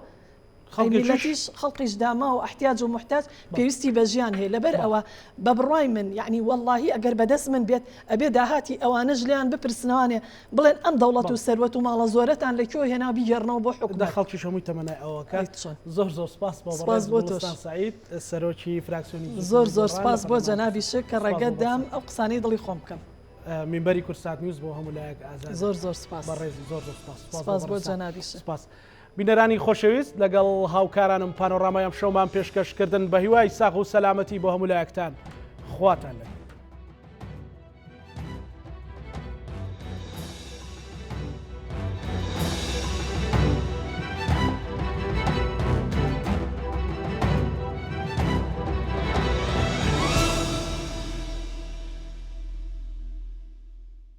میللەتیش خەڵکیش داماو و ئەحتیاج و موحتاج پێویستی بە ژیان هەیە لەبەر ئەوە بە بڕوای من یعنی وەڵاهی ئەگەر بەدەست من بێت ئەبێ داهاتی ئەوانەش لێیان بپرسنەوانێ بڵێن ئەم دەوڵەت و سەروەت و ماڵە زۆرەتان لە کوێ هێنا بیگێڕنەوە بۆ حکومەت. خەڵکیش هەمووی تەمەنای ئەوەکە. زۆر زۆر سپاس بۆ سپاس بۆ تۆش سەعید سەرۆکی فراکسیۆنی زۆر زۆر سپاس بۆ جەنابیشت کە ڕێگەت دام ئەو قسانەی دڵی خۆم بکەم. مینبەری کوردسات نیوز بۆ هەموو لایەک ئازاد. زۆر زۆر سپاس. بەڕێزی زۆر زۆر سپاس. سپاس بۆ جەنابیشت. سپاس. بینەرانی خۆشەویست لەگەڵ هاوکارانم پانۆرامای ئەمشەومان پێشکەش کردن بە هیوای ساغ و سەلامەتی بۆ هەموو لایەکتان خواتان لەگەڵ.